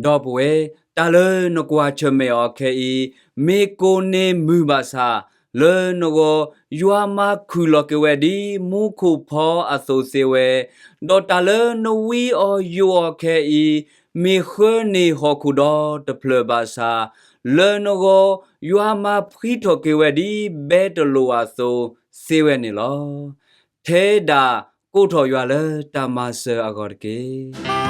ဒီပုၢ်ဝဲၢ်, တၢ်လၢနကွၢ်ဆၢၣ်မဲာ်အီၤခဲအံၤ, မ့ၢ်ကိးန့ၢ်မုၢ်ဘၣ်ဆၣ်, လၢနဂီၢ်, ယွၤမၤခုၣ်လီၤက့ၤဝဲဒ်မူခိၣ်ဖီအသိးသ့ဝဲ, ဒီးတၢ်လၢနဝံအီၤယိးအီၤခဲအံၤ, မ့ၢ်ဃၢန့ၢ်ဟီၣ်ခိၣ်ဒီတဖျၢၣ်ဘၣ်ဆၣ်, လၢနဂီၢ်, ယွၤမၤဖှံထီၣ်က့ၤဝဲဒ်ဘဲတလိာ်အသိးသ့ဝဲန့ၣ်လီၤ. ထဲဒၣ်ကိးထီၣ်ယွၤလၢတၢ်မၤစၢၤအဂီၢ်တက့ၢ်.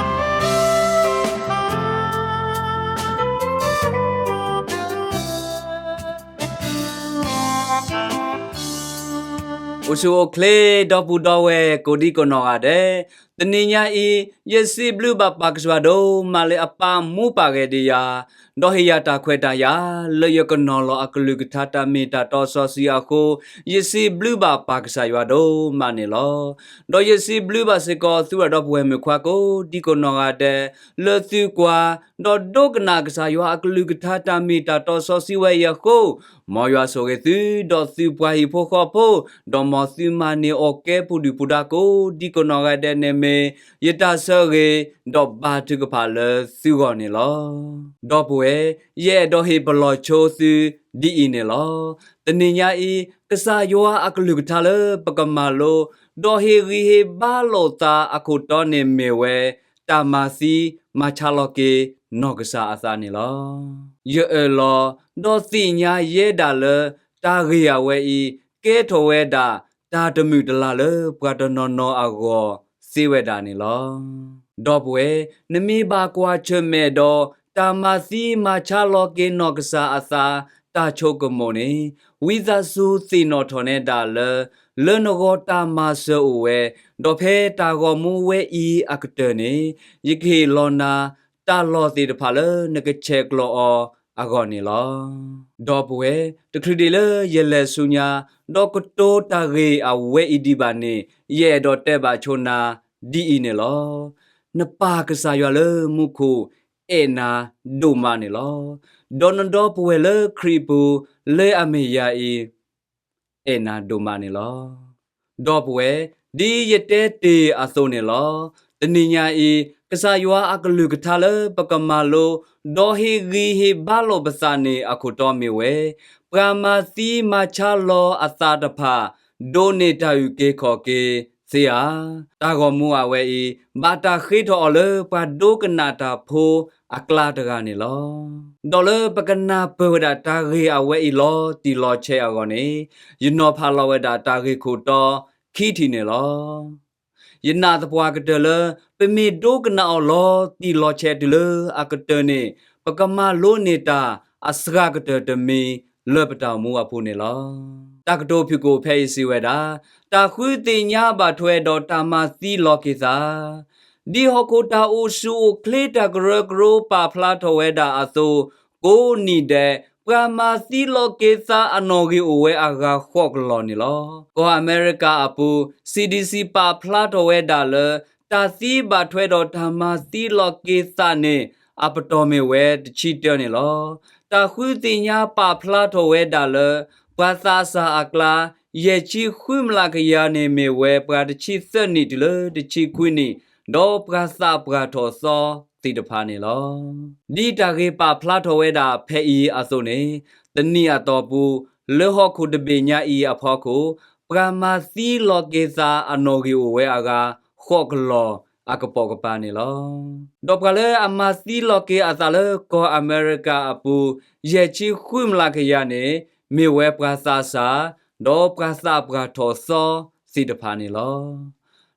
အိၣ်ဆူၣ်အိၣ်ချ့ ဒီပုၢ်ဒီဝဲၢ်ကိးဒံကိးနီၢ်ဂၤဒဲး, တနံၤညါအံၤ, ယစံးဘျုးဘၣ်ပၢ်ကစၢ်ယွၤဒိၣ်မးလၢအပာ်မူပာ်ဂဲၤဒံးယၤ, ဒီးဟ့ၣ်ယၤတၢ်ခွဲးတၢ်ယာ် လၢယကနီၤလီၤအကလုၢ်ကထါတၢ်မ့ၢ်တၢ်တီစီဆှံအဃိ, ယစံးဘျုးဘၣ်ပၢ်ကစၢ်ယွၤဒိၣ်မးန့ၣ်လီၤ. ဒီးယစံးဘျုးဘၣ်စ့ၢ်ကီးသုဝဲဒီပုၢ်ဝဲၢ်မုၣ်ခွါကိးဒံကိးနီၢ်ဂၤဒဲး, လၢသုကွၢ်, ဒီးဒိကနၣ်ကစၢ်ယွၤအကလုၢ်ကထါတၢ်မ့ၢ်တၢ်တီစီဆှံဝဲအံၤအဃိ, မ်ယွၤဆိၣ်ဂ့ၤသု, ဒီးသုပှၤဟံၣ်ဖိဃီဖိ, ဒီးမ်သုမၤန့ၢ်အီၣ်ကဲပူၤဒုၣ်ပူၤဒါကိးဒံကိးနီၢ်ဂၤဒဲးန့ၣ်မ့ၢ် ယတၢ်ဆၢဂ့ၤ, ဒီးဘါထုကဖၣ်လၢသုဂီၢ်န့ၣ်လီၤ. ဒီပုၢ်ဝဲၢ်, ယအဲၣ်ဒိးဟ့ၣ်ပလီၢ်ဆိသုဒ်အံၤန့ၣ်လီၤ. တနံၤညါအံၤ, ကစၢ်ယွၤအကလုၢ်ကထါလၢပကမၤလိ, ဒီးဟ့ၣ်ဂံၢ်ဟ့ၣ်ဘါလိာ်သးအခိၣ်တီန့ၣ်မ့ၢ်ဝဲ, တၢ်မၤသံမၤဆါလီၤက့ၤနီၢ်ကစၢ်အသးန့ၣ်လီၤ. ယအၢၣ်လီၤ, ဒီးသ့ၣ်ညါယဲဒၣ်လၢ, တၢ်ဂ့ၢ်အဝဲအံၤ, ကဲထီၣ်ဝဲဒၣ်, တၢ်တမုာ်တလၤလၢပှၤတနီၤနီၤအဂီၢ်သ့ဝဲဒၣ်န့ၣ်လီၤ. ဒီပုၢ်ဝဲၢ်, နမ့ၢ်ဘၣ်ကွၢ်ဆၢၣ်မဲာ်ဒီး, တၢ်မၤသံမၤဆါလီၤက့ၤနီၢ်ကစၢ်အသး, တၢ်ဆိကမိၣ်န့ၣ်, ဝံသးစူၤသ့ၣ်နီၣ်ထီၣ်နဲဒၣ်လၢ, လၢနဂီၢ်တၢ်မၤစၢၤအိၣ်ဝဲ, ဒီးဖဲတၢ်ဂီၤမူဝဲအံၤအကတၢၢ်န့ၣ်, ယကဟ့ၣ်လီၤနၤ, တၢ်လီၢ်သ့ၣ်တဖၣ်လၢနကဆဲးကျိးအီၤအဂီၢ်န့ၣ်လီၤ. ဒီပုၢ်ဝဲၢ်, တချုးဒံးလၢယလဲၤဆူညါ, ဒီးကတိၤတၢ်ဂ့ၢ်အဝဲအံၤဒံးဘၣ်န့ၣ်, ယအဲၣ်ဒိးတဲဘၣ်ဆိနၤဒ်အံၤန့ၣ်လီၤ. နပၢ်ကစၢ်ယွၤလၢမူခိၣ်အဲၣ်နၤဒိၣ်မးန့ၣ်လီၤ. ဒီးနဒီပုၢ်ဝဲၢ်လၢခရံာ်ပူၤ လၢအမဲာ်ယၤအံၤ အဲၣ်နၤဒိၣ်မးန့ၣ်လီၤ. ဒီပုၢ်ဝဲၢ်, ဒ်ယတဲတ့ၢ်အသိးန့ၣ်လီၤ. တနံၤညါအံၤ, ကစၢ်ယွၤအကလုၢ်ကထါလၢပကမၤလိ, ဒီးဟ့ၣ်ဂံၢ်ဟ့ၣ်ဘါလိာ်ပသးန့ၣ်အခိၣ်တီမ့ၢ်ဝဲ, ပှၤမၤသံမၤဆါလီၤအသးတဖၣ်, ဒိးန့ၢ်တၢ်အုၣ်က့ၤခီၣ်က့ၤသ့ဧါ. တၢ်ဂီၤမူအဝဲအံၤ, ဘၣ်တၢ်ဃ့ထီၣ်အီၤလၢပှၤဒိကနၣ်တၢ်ဖိအကျါတဂၤန့ၣ်လီၤ. ဒီးလၢပကနၢ်ပၢၢ်ဝဲဒၣ်တၢ်ဂ့ၢ်အဝဲအံၤလီၤတံၢ်လီၤဆဲးအဂီၢ်န့ၣ်, ယနီၤဖးလီၤဝဲဒၣ်တၢ်ဂ့ၢ်ခိၣ်တီခံထံၣ်န့ၣ်လီၤ. ယနာ်သပှၢ်ကတၢၢ်လၢ ပမ့ၢ်ဒိကနၣ်အီၤလီၤတံၢ်လီၤဆဲးတုၤလၢအကတၢၢ်န့ၣ်, ပကမၤလိန့ၢ်တၢ်အစှၤကတၢၢ်တမံၤလၢပတၢ်အိၣ်မူအပူၤန့ၣ်လီၤ. တၢ်ကတိၤဖုၣ်ကိာ်ဖဲအံၤစံးဝဲဒၣ်, တၢ်ဃုသ့ၣ်ညါဘၣ်ထွဲဒီးတၢ်မၤသံလီၤက့ၤသး ဒ်ဟီၣ်ခိၣ်တၢ်အိၣ်ဆူၣ်အိၣ်ချ့တၢ်ကရၢကရိပာ်ဖျါထီၣ်ဝဲဒၣ်အသိး, ကိးနံၣ်ဒဲး ပှၤမၤသံလီၤက့ၤသးအနီၣ်ဂံၢ်အိၣ်ဝဲအဂၤဃိးကလီၢ်န့ၣ်လီၤ. ကီၢ်အမဲရကၤအပူၤ C D C ပာ်ဖျါထီၣ်ဝဲဒၣ်လၢ တၢ်သံဘၣ်ထွဲဒီးတၢ်မၤသံလီၤက့ၤသးန့ၣ် အပတီၢ်မ့ၢ်ဝဲတဆံတၢန့ၣ်လီၤ. တၢ်ဃုသ့ၣ်ညါပာ်ဖျါထီၣ်ဝဲဒၣ်လၢ ပှၤသးစၢ်အကျါ ယဲၢ်ဆံဃုမျးကယၤန့ၣ်မ့ၢ်ဝဲ ပှၤတဆံသၢနံၣ်တုၤလၢတဆံခွံနံၣ်, ဒီးပှၤသးပှၢ်ထီၣ်သီသ့ၣ်တဖၣ်န့ၣ်လီၤ. ဒ်တၢ်ဂ့ၢ်ပာ်ဖျါထီၣ်ဝဲဒၣ်ဖဲအံၤအသိးန့ၣ်, တနံၣ်အတီၢ်ပူၤ လၢဟီၣ်ခိၣ်တဘ့ၣ်ညါအံၤအဖီခိၣ်, ပှၤမၤသံလီၤက့ၤသးအနီၣ်ဂံၢ်အိၣ်ဝဲအဂၤဃိးကလီၢ်အကပိာ်ကပၤန့ၣ်လီၤ. ဒီးပှၤလၢအမၤသံလီၤက့ၤအသးလၢကီၢ်အမဲရကၤအပူၤ ယဲၢ်ဆံဃုမျးကယၤန့ၣ် မ့ၢ်ဝဲပှၤသးစၢ် ဒီးပှၤသးပှၢ်ထီၣ်သီသ့ၣ်တဖၣ်န့ၣ်လီၤ.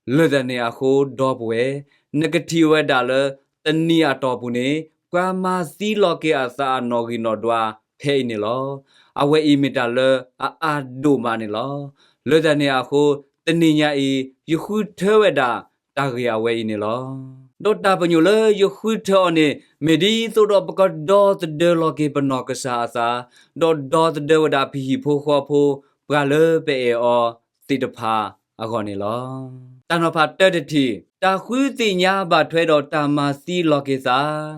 လၢတၢ်န့ၣ်အဃိ ဒီပုၢ်ဝဲၢ်, နကထံၣ်ဝဲဒၣ်လၢ တနံၣ်အတီၢ်ပူၤန့ၣ် ပှၤမၤသံလီၤက့ၤအသးအနီၣ်ဂံၢ်နီၣ်ဒွးဖဲအံၤန့ၣ်လီၤ. အဝဲအံၤမ့ၢ်တၢ်လၢအအါဒိၣ်မးန့ၣ်လီၤ. လၢတၢ်န့ၣ်အဃိ တနံၤညါအံၤ ယဃုထၢဝဲဒၣ်တၢ်ဂ့ၢ်အဝဲအံၤန့ၣ်လီၤ. ဒီးတၢ်ပညိၣ်လၢယဃုထၢအီၤန့ၣ် မ့ၢ်ဒ်သိးဒီးပကဒီသဒၢလီၤက့ၤပနီၢ်ကစၢ်အသး, ဒီးဒီသဒၢဝဲဒၣ်ပဟံၣ်ဖိဃီဖိ ပှၤလၢပအဲၣ်အီၤသ့ၣ်တဖၣ်အဂီၢ်န့ၣ်လီၤ. တၢ်နီၤဖးတၢတထံၣ်, တၢ်ဃုသ့ၣ်ညါဘၣ်ထွဲဒီးတၢ်မၤသံလီၤက့ၤသး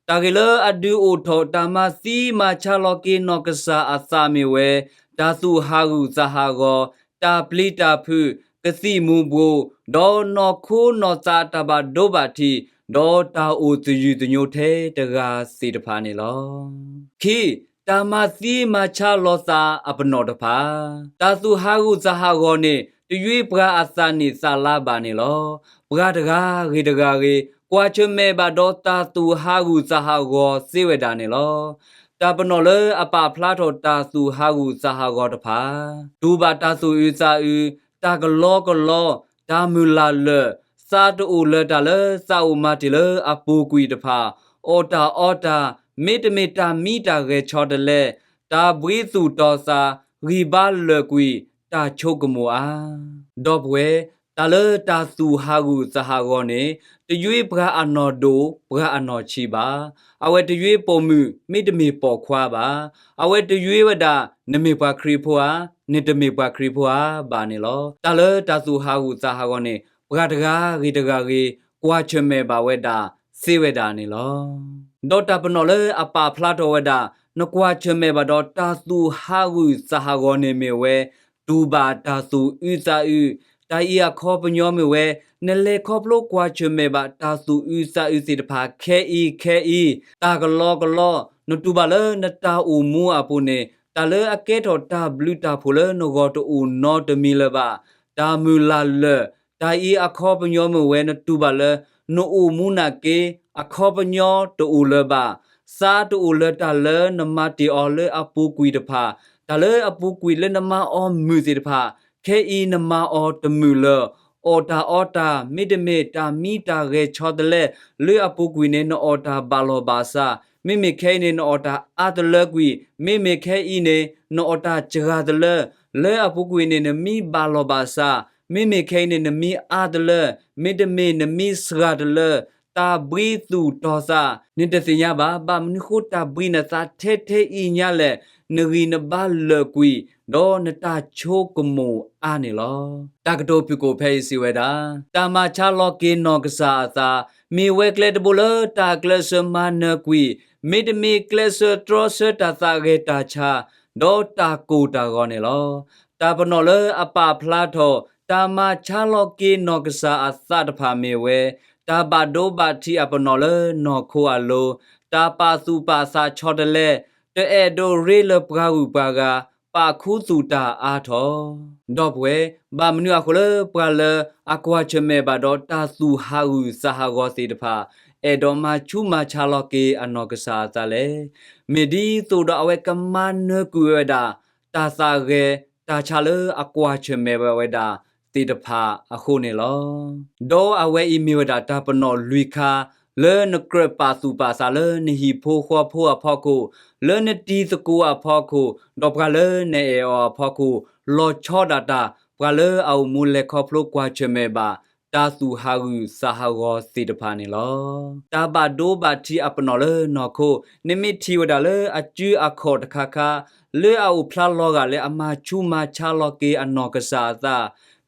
တၢ်ဂ့ၢ်လၢအဒုးအိၣ်ထီၣ်တၢ်မၤသံမၤဆါလီၤက့ၤနီၢ်ကစၢ်အသးမ့ၢ်ဝဲ, တၢ်သူၣ်ဟးဂူာ်သးဟးဂီၤ, တၢ်ပျံၤတၢ်ဖုး, ကသံၣ်မူၤဘှီး, ဒီးနီၢ်ခိနီၢ်သးတၢ်ဘၣ်ဒိဘၣ်ထံး, ဒီးတၢ်အိၣ်သယုၢ်သညိထဲတဂၤသ့ၣ်တဖၣ်န့ၣ်လီၤ. ခံ, တၢ်မၤသံမၤဆါလီၤသးအပနီၣ်တဖၣ်, တၢ်သူၣ်ဟးဂူာ်သးဟးဂီၤန့ၣ် တယွ့ပှၤအသးနံၣ်သးလါဘၣ်န့ၣ်လီၤ. ပှၤတဂၤဂ့ၤတဂၤဂ့ၤ ကွၢ်ဆၢၣ်မဲာ်ဘၣ်ဒီးတၢ်သူၣ်ဟးဂူာ်သးဟးဂီၤသ့ဝဲဒၣ်န့ၣ်လီၤ. တၢ်ပနီၣ်လၢအပာ်ဖျါထီၣ်တၢ်သူၣ်ဟးဂူာ်သးဟးဂီၤတဖၣ်, တူၢ်ဘၣ်တၢ်သူၣ်အုးသးအုး, တၢ်ကလီကလီ, တၢ်မုၢ်လၢ်လၢာ်, သးတအိၣ်လၢတၢ်လၢသးအိၣ်မၤတ့ၢ်လၢအပူၤကွံာ်တဖၣ်, အီၣ်တၢ်အီတၢ်, မ့တမ့ၢ်တၢ်မံတၢ်ဂဲၤဆီတလဲ, တၢ်ဘှံးသူၣ်တီၤသး, ဂံၢ်ဘါလၢာ်ကွံာ်, တၢ်ဆိကမိၣ်အါ. ဒီပုၢ်ဝဲၢ်, တၢ်လၢတၢ်သူၣ်ဟးဂူာ်သးဟးဂီၤန့ၣ် တယွ့ပှၤအနီၢ်ဒိၣ် ပှၤအနီၢ်ဆံးဘၣ်. အဝဲတယွ့ပိာ်မုၣ် မ့တမ့ၢ်ပိာ်ခွါဘၣ်. အဝဲတယွ့ဝဲဒၣ် နမ့ၢ်ပှၤခရံာ်ဖိဧါ, နတမ့ၢ်ပှၤခရံာ်ဖိဧါဘၣ်န့ၣ်လီၤ. တၢ်လၢတၢ်သူၣ်ဟးဂူာ်သးဟးဂီၤန့ၣ် ပှၤတဂၤဂ့ၤတဂၤဂ့ၤ ကွၢ်ဆၢၣ်မဲာ်ဘၣ်ဝဲဒၣ်သ့ဝဲဒၣ်န့ၣ်လီၤ. ဒီးတၢ်ပနီၣ်လၢအပာ်ဖျါထီၣ်ဝဲဒၣ် နကွၢ်ဆၢၣ်မဲာ်ဘၣ်ဒီးတၢ်သူၣ်ဟးဂူာ်သးဟးဂီၤန့ၣ်မ့ၢ်ဝဲ တူၢ်ဘၣ်တၢ်သူၣ်အုးသးအုး, တၢ်အံၤအခီပညီမ့ၢ်ဝဲ နလဲၤခီဖျိကွၢ်ဆၢၣ်မဲာ်ဘၣ်တၢ်သူၣ်အုးသးအုးသ့ၣ်တဖၣ်ခဲအံၤခဲအံၤ, တၢ်ကလီကလီ, နတူၢ်ဘၣ်လၢနတၢ်အိၣ်မူအပူၤန့ၣ် တၢ်လၢအကဲထီၣ်တၢ်ဘျုးတၢ်ဖှိၣ်လၢနဂီၢ်တအိၣ်နီတမံၤလၢၤဘၣ်. တၢ်မုၢ်လၢ်လၢာ်, တၢ်အံၤအခီပညီမ့ၢ်ဝဲ နတူၢ်ဘၣ်လၢ နအိၣ်မူနာ်က့ အခီပညီတအိၣ်လၢၤဘၣ်. သးတအိၣ်လၢတၢ်လၢနမၤတ့ၢ်အီၤလၢအပူၤကွံာ်တဖၣ်, တၢ်လၢအပူၤကွံာ်လၢနမၤအီၤမုာ်သ့ၣ်တဖၣ်, ခဲအံၤနမၤအီၤတမုာ်လၢၤ. အီၣ်တၢ်အီတၢ် မ့တမ့ၢ်တၢ်မံတၢ်ဂဲၤဆီတလဲ, လၢအပူၤကွံာ်န့ၣ် နအီၣ်တၢ်ဘၣ်လီၢ်ဘၣ်စး, မ့မ့ၢ်ခဲအံၤန့ၣ် နအီၣ်တၢ်အါတလၢကွံာ်, မ့မ့ၢ်ခဲအံၤန့ၣ် နအီၣ်တၢ်စှၤတလၢ, လၢအပူၤကွံာ်န့ၣ် နမံဘၣ်လီၢ်ဘၣ်စး, မ့မ့ၢ်ခဲအံၤန့ၣ် နမံအါတလၢ, မ့တမ့ၢ်နမံစှၤတလၢ, တၢ်ဘှံးသူၣ်တီၤသး, နတသ့ၣ်ညါဘၣ် ဘၣ်မနုၤဃိတၢ်ဘှံးနသးထဲထဲအံၤညါလဲၣ်, နဂံၢ်နဘါလၢာ်ကွံာ်, ဒီးနတၢ်ဆိကမိၣ်အါန့ၣ်လီၤ. တၢ်ကတိၤဖုၣ်ကိာ်ဖဲအံၤစံးဝဲဒၣ်, တၢ်မၤဆါလီၤက့ၤနီၢ်ကစၢ်အသး, မ့ၢ်ဝဲကျဲတဘိလၢတၢ်ကျဲးစၢးမၤနၢၤကွံာ်, မ့တမ့ၢ်ကျဲးစၢးတြီဆၢတၢ်သးဂဲၤတၢ်ဆါ, ဒီးတၢ်ကိၢ်တၢ်ဂီၤန့ၣ်လီၤ. တၢ်ပနီၣ်လၢအပာ်ဖျါထီၣ် တၢ်မၤဆါလီၤက့ၤနီၢ်ကစၢ်အသးတဖၣ်မ့ၢ်ဝဲ, တၢ်ဘၣ်ဒိဘၣ်ထံးအပနီၣ်လၢနီၢ်ခိအလိၤ, တၢ်ပာ်သူၣ်ပာ်သးဆီတလဲ, တအဲၣ်ဒိးရ့လၢၤပှၤဂုၤပှၤဂၤ, ပာ်ခူသူၣ်တၢ်အါထီၣ်. ဒီပုၢ်ဝဲၢ်, ဘၣ်မနုၤအဃိလၢပှၤလၢအကွၢ်ဆၢၣ်မဲာ်ဘၣ်ဒီးတၢ်သူၣ်ဟးဂူာ်သးဟးဂီၤသ့ၣ်တဖၣ် အဲၣ်ဒိးမၤဆူးမၤဆါလီၤက့ၤအနီၢ်ကစၢ်အသးလဲၣ်. မ့ၢ်ဒ်သိးဒီးအဝဲကမၤနၢၤကွံာ်ဝဲဒၣ် တၢ်သးဂဲၤတၢ်ဆါလၢအကွၢ်ဆၢၣ်မဲာ်ဘၣ်ဝဲဒၣ်သ့ၣ်တဖၣ်အဃိန့ၣ်လီၤ. ဒီးအဝဲအံၤမ့ၢ်ဝဲဒၣ်တၢ်ပနီၣ်လွံၢ်ခါ လၢနကြၢးပာ်သူၣ်ပာ်သးလၢနဟံၣ်ဖိဃီဖိအဖီခိၣ်, လၢနတံၤသကိးအဖီခိၣ်, ဒီးပှၤလၢနအဲၣ်အီၤအဖီခိၣ်, လီၤဆီဒၣ်တၢ် ပှၤလၢအအိၣ်မူလဲၤခီဖျိကွၢ်ဆၢၣ်မဲာ်ဘၣ် တၢ်သူၣ်ဟးဂူာ်သးဟးဂီၤသ့ၣ်တဖၣ်န့ၣ်လီၤ. တၢ်ဘၣ်ဒိဘၣ်ထံးအပနီၣ်လၢနီၢ်ခိ, နမ့ၢ်ထံၣ်ဝဲဒၣ်လၢအစုအခီၣ်တခါခါ လၢအအိၣ်ဖျါလီၤဂာ်လၢအမၤဆူးမၤဆါလီၤက့ၤအနီၢ်ကစၢ်အသး,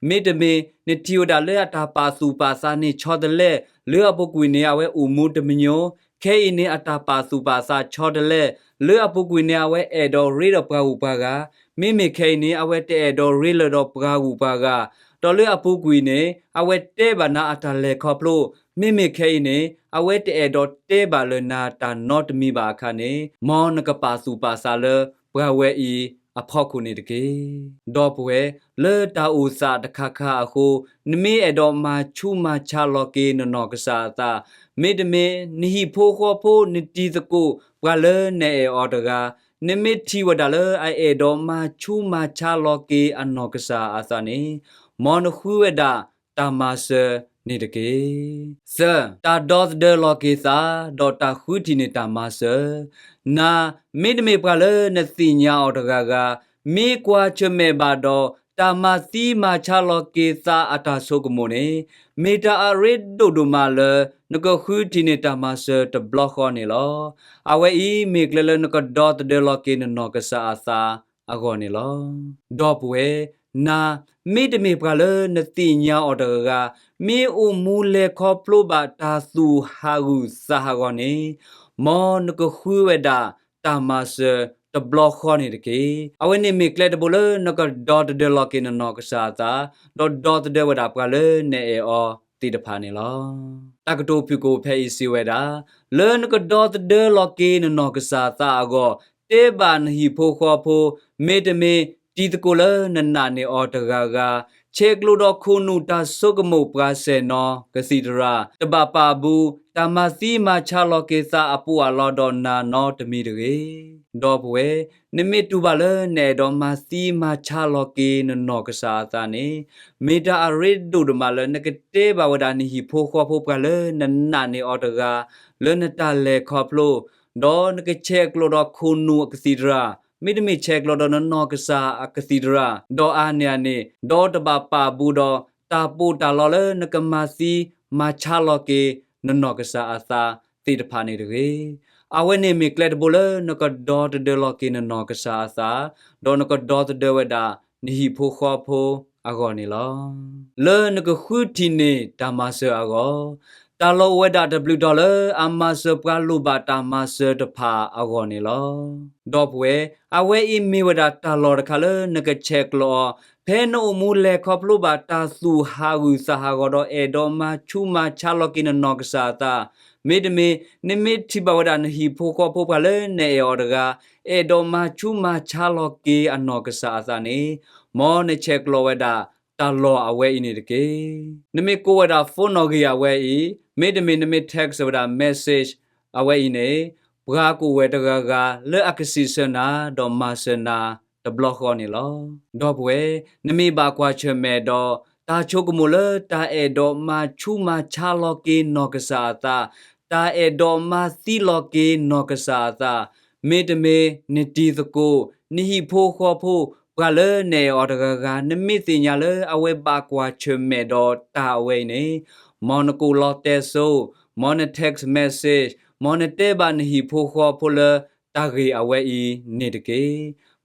မ့တမ့ၢ် နထံၣ်ဝဲဒၣ်လၢအတၢ်ပာ်သူၣ်ပာ်သးန့ၣ်ဆီတလဲ, လၢအပူၤကွံာ်န့ၣ် အဝဲအိၣ်မူတမံၤညီ, ခဲအံၤန့ၣ် အတၢ်ပာ်သူၣ်ပာ်သးဆီတလဲ, လၢအပူၤကွံာ်န့ၣ် အဝဲအဲၣ်ဒိးရ့ဒီးပှၤဂုၤပှၤဂၤ, မ့မ့ၢ်ခဲအံၤန့ၣ် အဝဲတအဲၣ်ဒိးရ့လၢၤဒီးပှၤဂုၤပှၤဂၤ, ဒီးလၢအပူၤကွံာ်န့ၣ် အဝဲတဲဘၣ်နၤအတၢ်လဲၤခီဖျိ, မ့မ့ၢ်ခဲအံၤန့ၣ် အဝဲတအဲၣ်ဒိးတဲဘၣ်လၢၤနၤတၢ်နီတမံၤဘၣ်အခါန့ၣ်, မ်နကပာ်သူၣ်ပာ်သးလၢပှၤဝဲအံၤအဖီခိၣ်န့ၣ်တက့ၢ်. ဒီပုၢ်ဝဲၢ်, လၢတၢ်အိၣ်သးတခါခါအဃိ, နမ့ၢ်အဲၣ်ဒိးမၤဆူးမၤဆါလီၤက့ၤနနီၢ်ကစၢ်အသး, မ့တမ့ၢ် နဟံၣ်ဖိဃီဖိ နတံၤသကိး ပှၤလၢနအဲၣ်အီၤတဂၤ, နမ့ၢ်ထံၣ်ဝဲဒၣ်လၢအအဲၣ်ဒိးမၤဆူးမၤဆါလီၤက့ၤအနီၢ်ကစၢ်အသးန့ၣ်, မ်နဃုဝဲဒၣ်တၢ်မၤစၢၤန့ၣ်တက့ၢ်. သၢ, တၢ်ဒီသဒၢလီၤက့ၤသး ဒီးတၢ်ဃုထံၣ်န့ၢ်တၢ်မၤစၢၤ. နၤ, မ့တမ့ၢ်ပှၤလၢနသ့ၣ်ညါအီၤတဂၤဂၤ, မ့ၢ်ကွၢ်ဆၢၣ်မဲာ်ဘၣ်ဒီး တၢ်မၤသံမၤဆါလီၤက့ၤသးအတၢ်ဆိကမိၣ်န့ၣ်, မ့ၢ်တၢ်အရ့ဒိၣ်ဒိၣ်မးလၢ နကဃုထံၣ်န့ၢ်တၢ်မၤစၢၤတဘျီဃီန့ၣ်လီၤ. အဝဲအံၤမ့ၢ်ကျဲလၢနကဒီသဒၢလီၤက့ၤနနီၢ်ကစၢ်အသးအဂီၢ်န့ၣ်လီၤ. ဒီပုၢ်ဝဲၢ်, နၤ, မ့တမ့ၢ်ပှၤလၢနသ့ၣ်ညါအီၤတဂၤဂၤ, မ့ၢ်အိၣ်မူလဲၤခီဖျိဘၣ်တၢ်သူၣ်ဟးဂူာ်သးဟးဂီၤန့ၣ်, မ်နကဃုဝဲဒၣ်တၢ်မၤစၢၤတဘျီဃီန့ၣ်တက့ၢ်. အဝဲန့ၣ်မ့ၢ်ကျဲတဘိလၢနကဒီသဒၢလီၤက့ၤနနီၢ်ကစၢ်အသး, ဒီးဒီသဒၢဝဲဒၣ်ပှၤလၢနအဲၣ်အီၤသ့ၣ်တဖၣ်န့ၣ်လီၤ. တၢ်ကတိၤဖုၣ်ကိာ်ဖဲအံၤစံးဝဲဒၣ်, လၢနကဒီသဒၢလီၤက့ၤနနီၢ်ကစၢ်အသးအဂီၢ်, တဲဘၣ်နဟံၣ်ဖိဃီဖိ, မ့တမ့ၢ်တံၤသကိးလၢနနာ်န့ၢ်အီၤတဂၤဂၤ, ဆဲးကျိးဒီးခိၣ်နူာ်တၢ်ဆိကမိၣ်ပှၤစဲၣ်နီၤကသံၣ်သရၣ်, တဘၣ်ပာ်ဘူး တၢ်မၤသံမၤဆါလီၤက့ၤသးအပူၤအလီၢ်ဒီးနၤနီတမံၤတဂ့ၤ. ဒီပုၢ်ဝဲၢ်, နမ့ၢ်တူၢ်ဘၣ်လၢနအဲၣ်ဒိးမၤသံမၤဆါလီၤက့ၤနနီၢ်ကစၢ်အသးန့ၣ်, မ့ၢ်တၢ်အရ့ဒိၣ်ဒိၣ်မးလၢနကတဲဘၣ်ဝဲဒၣ်နဟံၣ်ဖိဃီဖိပှၤလၢနနာ်န့ၢ်အီၤတဂၤ လၢနတၢ်လဲၤခီဖျိ, ဒီးနကဆဲးကျိးဒီးခိၣ်နူာ်အကသံၣ်သရၣ်, မ့တမ့ၢ်ဆဲးကျိးဒီးနနီၢ်ကစၢ်အကသံၣ်သရၣ်, ဒီးအါန့ၢ်အန့ၣ်, ဒီးတဘၣ်ပာ်ဘူးဒီးတၢ်ပီးတၢ်လီလၢနကမၤသံမၤဆါလီၤက့ၤနနီၢ်ကစၢ်အသးသ့ၣ်တဖၣ်န့ၣ်တဂ့ၤ. အဝဲန့ၣ်မ့ၢ်ကျဲတဘိလၢနကဒီသဒၢလီၤက့ၤနနီၢ်ကစၢ်အသး, ဒီးနကဒီသဒၢဝဲဒၣ်နဟံၣ်ဖိဃီဖိအဂီၢ်န့ၣ်လီၤ. လၢနကဃုထံၣ်န့ၢ်တၢ်မၤစၢၤအဂီၢ်, တၢ်လီၢ်အိၣ်ဝဲဒၣ်တဘျုးတီၤလၢအမၤစၢၤပှၤလိၣ်ဘၣ်တၢ်မၤစၢၤတဖၣ်အဂီၢ်န့ၣ်လီၤ. ဒီပုၢ်ဝဲၢ်, အဝဲအံၤမ့ၢ်ဝဲဒၣ်တၢ်လီၢ်တခါလၢနကဆဲးကျိးအီၤ, ဖဲနအိၣ်မူလဲၤခီဖျိဘၣ်တၢ်သူၣ်ဟးဂုာ်သးဟးဂီၤဒီးအဲၣ်ဒိးမၤဆူးမၤဆါလီၤက့ၤနနီၢ်ကစၢ်အသး, မ့တမ့ၢ် နမ့ၢ်ထံၣ်ဘၣ်ဝဲဒၣ်နဟံၣ်ဖိဃီဖိပှၤလၢနအဲၣ်အီၤတဂၤ အဲၣ်ဒိးမၤဆူးမၤဆါလီၤက့ၤအနီၢ်ကစၢ်အသးန့ၣ်, မ်နဆဲးကျိးဝဲဒၣ်တၢ်လီၢ်အဝဲအံၤန့ၣ်တက့ၢ်. နမ့ၢ်ကိးဝဲဒၣ် phone နီၣ်ဂံၢ်အဝဲအံၤ, မ့တမ့ၢ်နမ့ၢ် text ဝဲဒၣ် message အဝဲအံၤန့ၣ်, ပှၤကအိၣ်ဝဲတဂၤဂၤလၢအကစံးဆၢနၤ ဒီးမၤစၢၤနၤတဘျီဃီန့ၣ်လီၤ. ဒီပုၢ်ဝဲၢ်, နမ့ၢ်ဘၣ်ကွၢ်ဆၢၣ်မဲာ်ဒီး တၢ်ဆိကမိၣ်လၢတၢ်အဲၣ်ဒိးမၤဆူးမၤဆါလီၤက့ၤနီၢ်ကစၢ်အသး, တၢ်အဲၣ်ဒိးမၤသံလီၤက့ၤနီၢ်ကစၢ်အသး, မ့တမ့ၢ်နတံၤသကိး, နဟံၣ်ဖိဃီဖိ, ပှၤလၢနအဲၣ်အီၤတဂၤဂၤ နမ့ၢ်သ့ၣ်ညါလၢအဝဲဘၣ်ကွၢ်ဆၢၣ်မဲာ်ဒီးတၢ်အဝဲအံၤန့ၣ်, မ်နကိးလီတဲစိ, မ်န text message, မ်နတဲဘၣ်နဟံၣ်ဖိဃီဖိလၢတၢ်ဂ့ၢ်အဝဲအံၤန့ၣ်တက့ၢ်.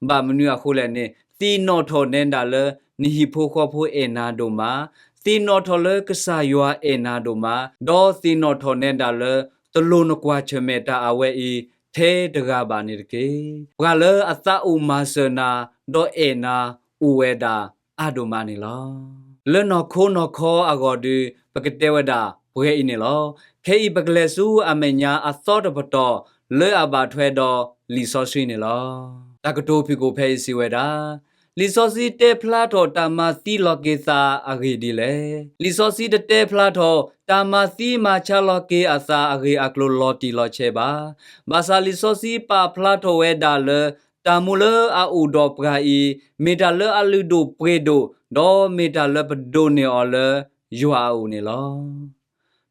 ဘၣ်မနုၤအဃိလဲၣ်န့ၣ်, သ့ၣ်နီၣ်ထီၣ်နဲဒၣ်လၢနဟံၣ်ဖိဃီဖိအဲၣ်နၤဒိၣ်မး, သ့ၣ်နီၣ်ထီၣ်လၢကစၢ်ယွၤအဲၣ်နၤဒိၣ်မး, ဒီးသ့ၣ်နီၣ်ထီၣ်နဲဒၣ်လၢ တလိၣ်နကွၢ်ဆၢၣ်မဲာ်တၢ်အဝဲအံၤ ထဲတဂၤဘၣ်န့ၣ်တက့ၢ်. ပှၤလၢအသးအိၣ်မၤစၢၤနၤ ဒီးအဲၣ်နၤအိၣ်ဝဲဒၣ်အါဒိၣ်မးန့ၣ်လီၤ. လၢနီၢ်ခိနီၢ်ခီအဂီၢ်ဒီး ပကတဲဝဲဒၣ်ပှဲၤအံၤန့ၣ်လီၤ. ခဲအံၤပကလဲၤဆူအမဲာ်ညါအသီတပတီၢ် လၢအဘၣ်ထွဲဒီးလံာ်စီဆှံန့ၣ်လီၤ. တၢ်ကတိၤဖုၣ်ကိာ်ဖဲအံၤစံးဝဲဒၣ်, လံာ်စီဆှံတဲဖျါထီၣ်တၢ်မၤသံလီၤက့ၤသးအဂ့ၢ်ဒ်လဲၣ်. လံာ်စီဆှံတတဲဖျါထီၣ် တၢ်မၤသံမၤဆါလီၤက့ၤအသးအဂ့ၢ်အကျိၤလီၤတံၢ်လီၤဆဲးဘၣ်. ဘၣ်ဆၣ်လံာ်စီဆှံပာ်ဖျါထီၣ်ဝဲဒၣ်လၢ တၢ်မူလၢအအိၣ်ဒီးပှၤအံၤ မ့ၢ်တၢ်လၢအလုၢ်ဒိၣ်ပှ့ၤဒိၣ်, ဒီးမ့ၢ်တၢ်လၢပဒိးန့ၢ်အီၤလၢယွၤအအိၣ်န့ၣ်လီၤ.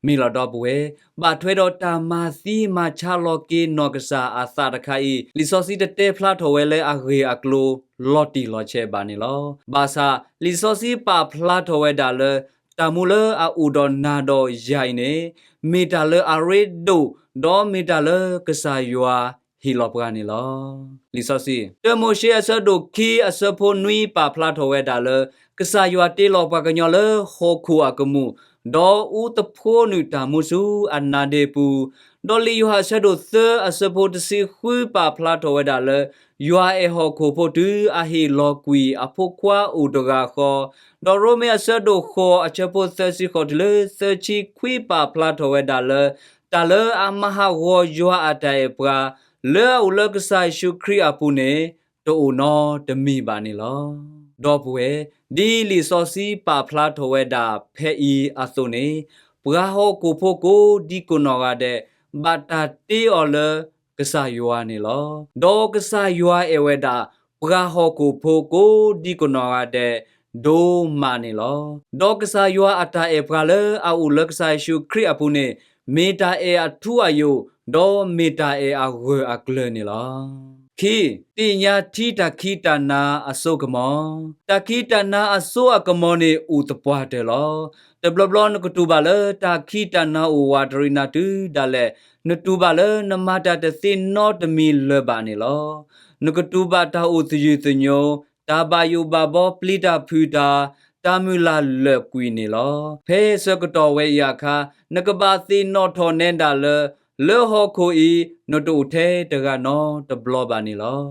မ့ၢ်လီၤဒီပုၢ်ဝဲၢ်, ဘၣ်ထွဲဒီးတၢ်မၤသံမၤဆါလီၤက့ၤနီၢ်ကစၢ်အသးတခါအံၤ, လံာ်စီဆှံတတဲဖျါထီၣ်ဝဲလၢအဂ့ၢ်အကျိၤလီၤတံၢ်လီၤဆဲးဘၣ်န့ၣ်လီၤ. ဘၣ်ဆၣ် လံာ်စီဆှံပာ်ဖျါထီၣ်ဝဲဒၣ်လၢ တၢ်မူလၢအအိၣ်ဒီးနၤဒီးယၤအံၤန့ၣ် မ့ၢ်တၢ်လၢအရ့ဒိၣ်, ဒီးမ့ၢ်တၢ်လၢကစၢ်ယွၤဟ့ၣ်လီၤပှၤန့ၣ်လီၤ. လံာ်စီဆှံ တၢမိၤၡ့အဆၢဒိၣ်ခံအဆၢဖိနွံပာ်ဖျါထီၣ်ဝဲဒၣ်လၢ ကစၢ်ယွၤတ့လီၤပှၤကညီလၢဟီၣ်ခိၣ်အကမူၣ်, ဒီးအူသဖှိနုာ်တၢ်မူဆူအနါဒ့ပူၤ, ဒီးလံာ်ယိၤဟၣ်အဆၢဒိၣ်သၢအဆၢဖိတဆံဃုပာ်ဖျါထီၣ်ဝဲဒၣ်လၢ ယွၤအဲၣ်ဟီၣ်ခိၣ်ဖိတုၤအဟ့ၣ်လီၤကွံာ်အဖိခွါအိၣ်တဂၤဃီ, ဒီးရိမ့ၤအဆၢဒိၣ်ဃိးအဆၢဖိသၢဆံဃိးတုၤလၢသၢဆံခွံပာ်ဖျါထီၣ်ဝဲဒၣ်လၢ တၢ်လၢအမၤဟးဂီၤယွၤအတၢ်အဲၣ်ပှၤ လၢအအိၣ်လၢကစၢ်ယ့ၣ်ၡူးခရံာ်အပူၤန့ၣ် တအိၣ်နီတမံၤဘၣ်န့ၣ်လီၤ. ဒီပုၢ်ဝဲၢ်, ဒ်လံာ်စီဆှံပာ်ဖျါထီၣ်ဝဲဒၣ်ဖဲအံၤအသိးန့ၣ်, ပှၤဟီၣ်ခိၣ်ဖိကိးဒံကိးနီၢ်ဂၤဒဲး ဘၣ်တၢ်တ့အီၤလၢကစၢ်ယွၤန့ၣ်လီၤ. ဒီးကစၢ်ယွၤအဲၣ်ဝဲဒၣ် ပှၤဟီၣ်ခိၣ်ဖိကိးဒံကိးနီၢ်ဂၤဒဲး ဒိၣ်မးန့ၣ်လီၤ. ဒီးကစၢ်ယွၤအတၢ်အဲၣ်ပှၤလၢအအိၣ်လၢကစၢ်ယ့ၣ်ၡူးခရံာ်အပူၤန့ၣ် မ့ၢ်တၢ်အဲၣ်အထူအယိာ်, ဒီးမ့ၢ်တၢ်အဲၣ်အဂၢၢ်အကျၢၤန့ၣ်လီၤ. ခံ, သ့ၣ်ညါထံတၢ်ခံးတၢ်နၤအစိကမီၤ, တၢ်ခံးတၢ်နၤအစိအကမီၤန့ၣ်အိၣ်သပှၢ်တၢၢ်လီၤ. တဘျီဘျီနကတူၢ်ဘၣ်လၢတၢ်ခံးတၢ်နၤအိၣ်ဝးတရံးနၤတုၤဒၣ်လဲာ်, နတူၢ်ဘၣ်လၢနမၤတၢ်တသ့နီတမံၤလၢၤဘၣ်န့ၣ်လီၤ. နကတူၢ်ဘၣ်တၢ်အိၣ်သယုၢ်သညိ, တၢ်ဘၣ်ယိၣ်ဘၣ်ဘီပျံၤတၢ်ဖုးတၢ်, တၢ်မုၢ်လၢ်လၢာ်ကွံာ်န့ၣ်လီၤ. ဖဲဆၢကတီၢ်ဝဲအံၤအခါ, နကဘၣ်သ့ၣ်နီၣ်ထီၣ်နဲဒၣ်လၢ လၢဟီၣ်ခိၣ်အံၤ နတအိၣ်ထဲတဂၤနီတဘျီဘၣ်န့ၣ်လီၤ.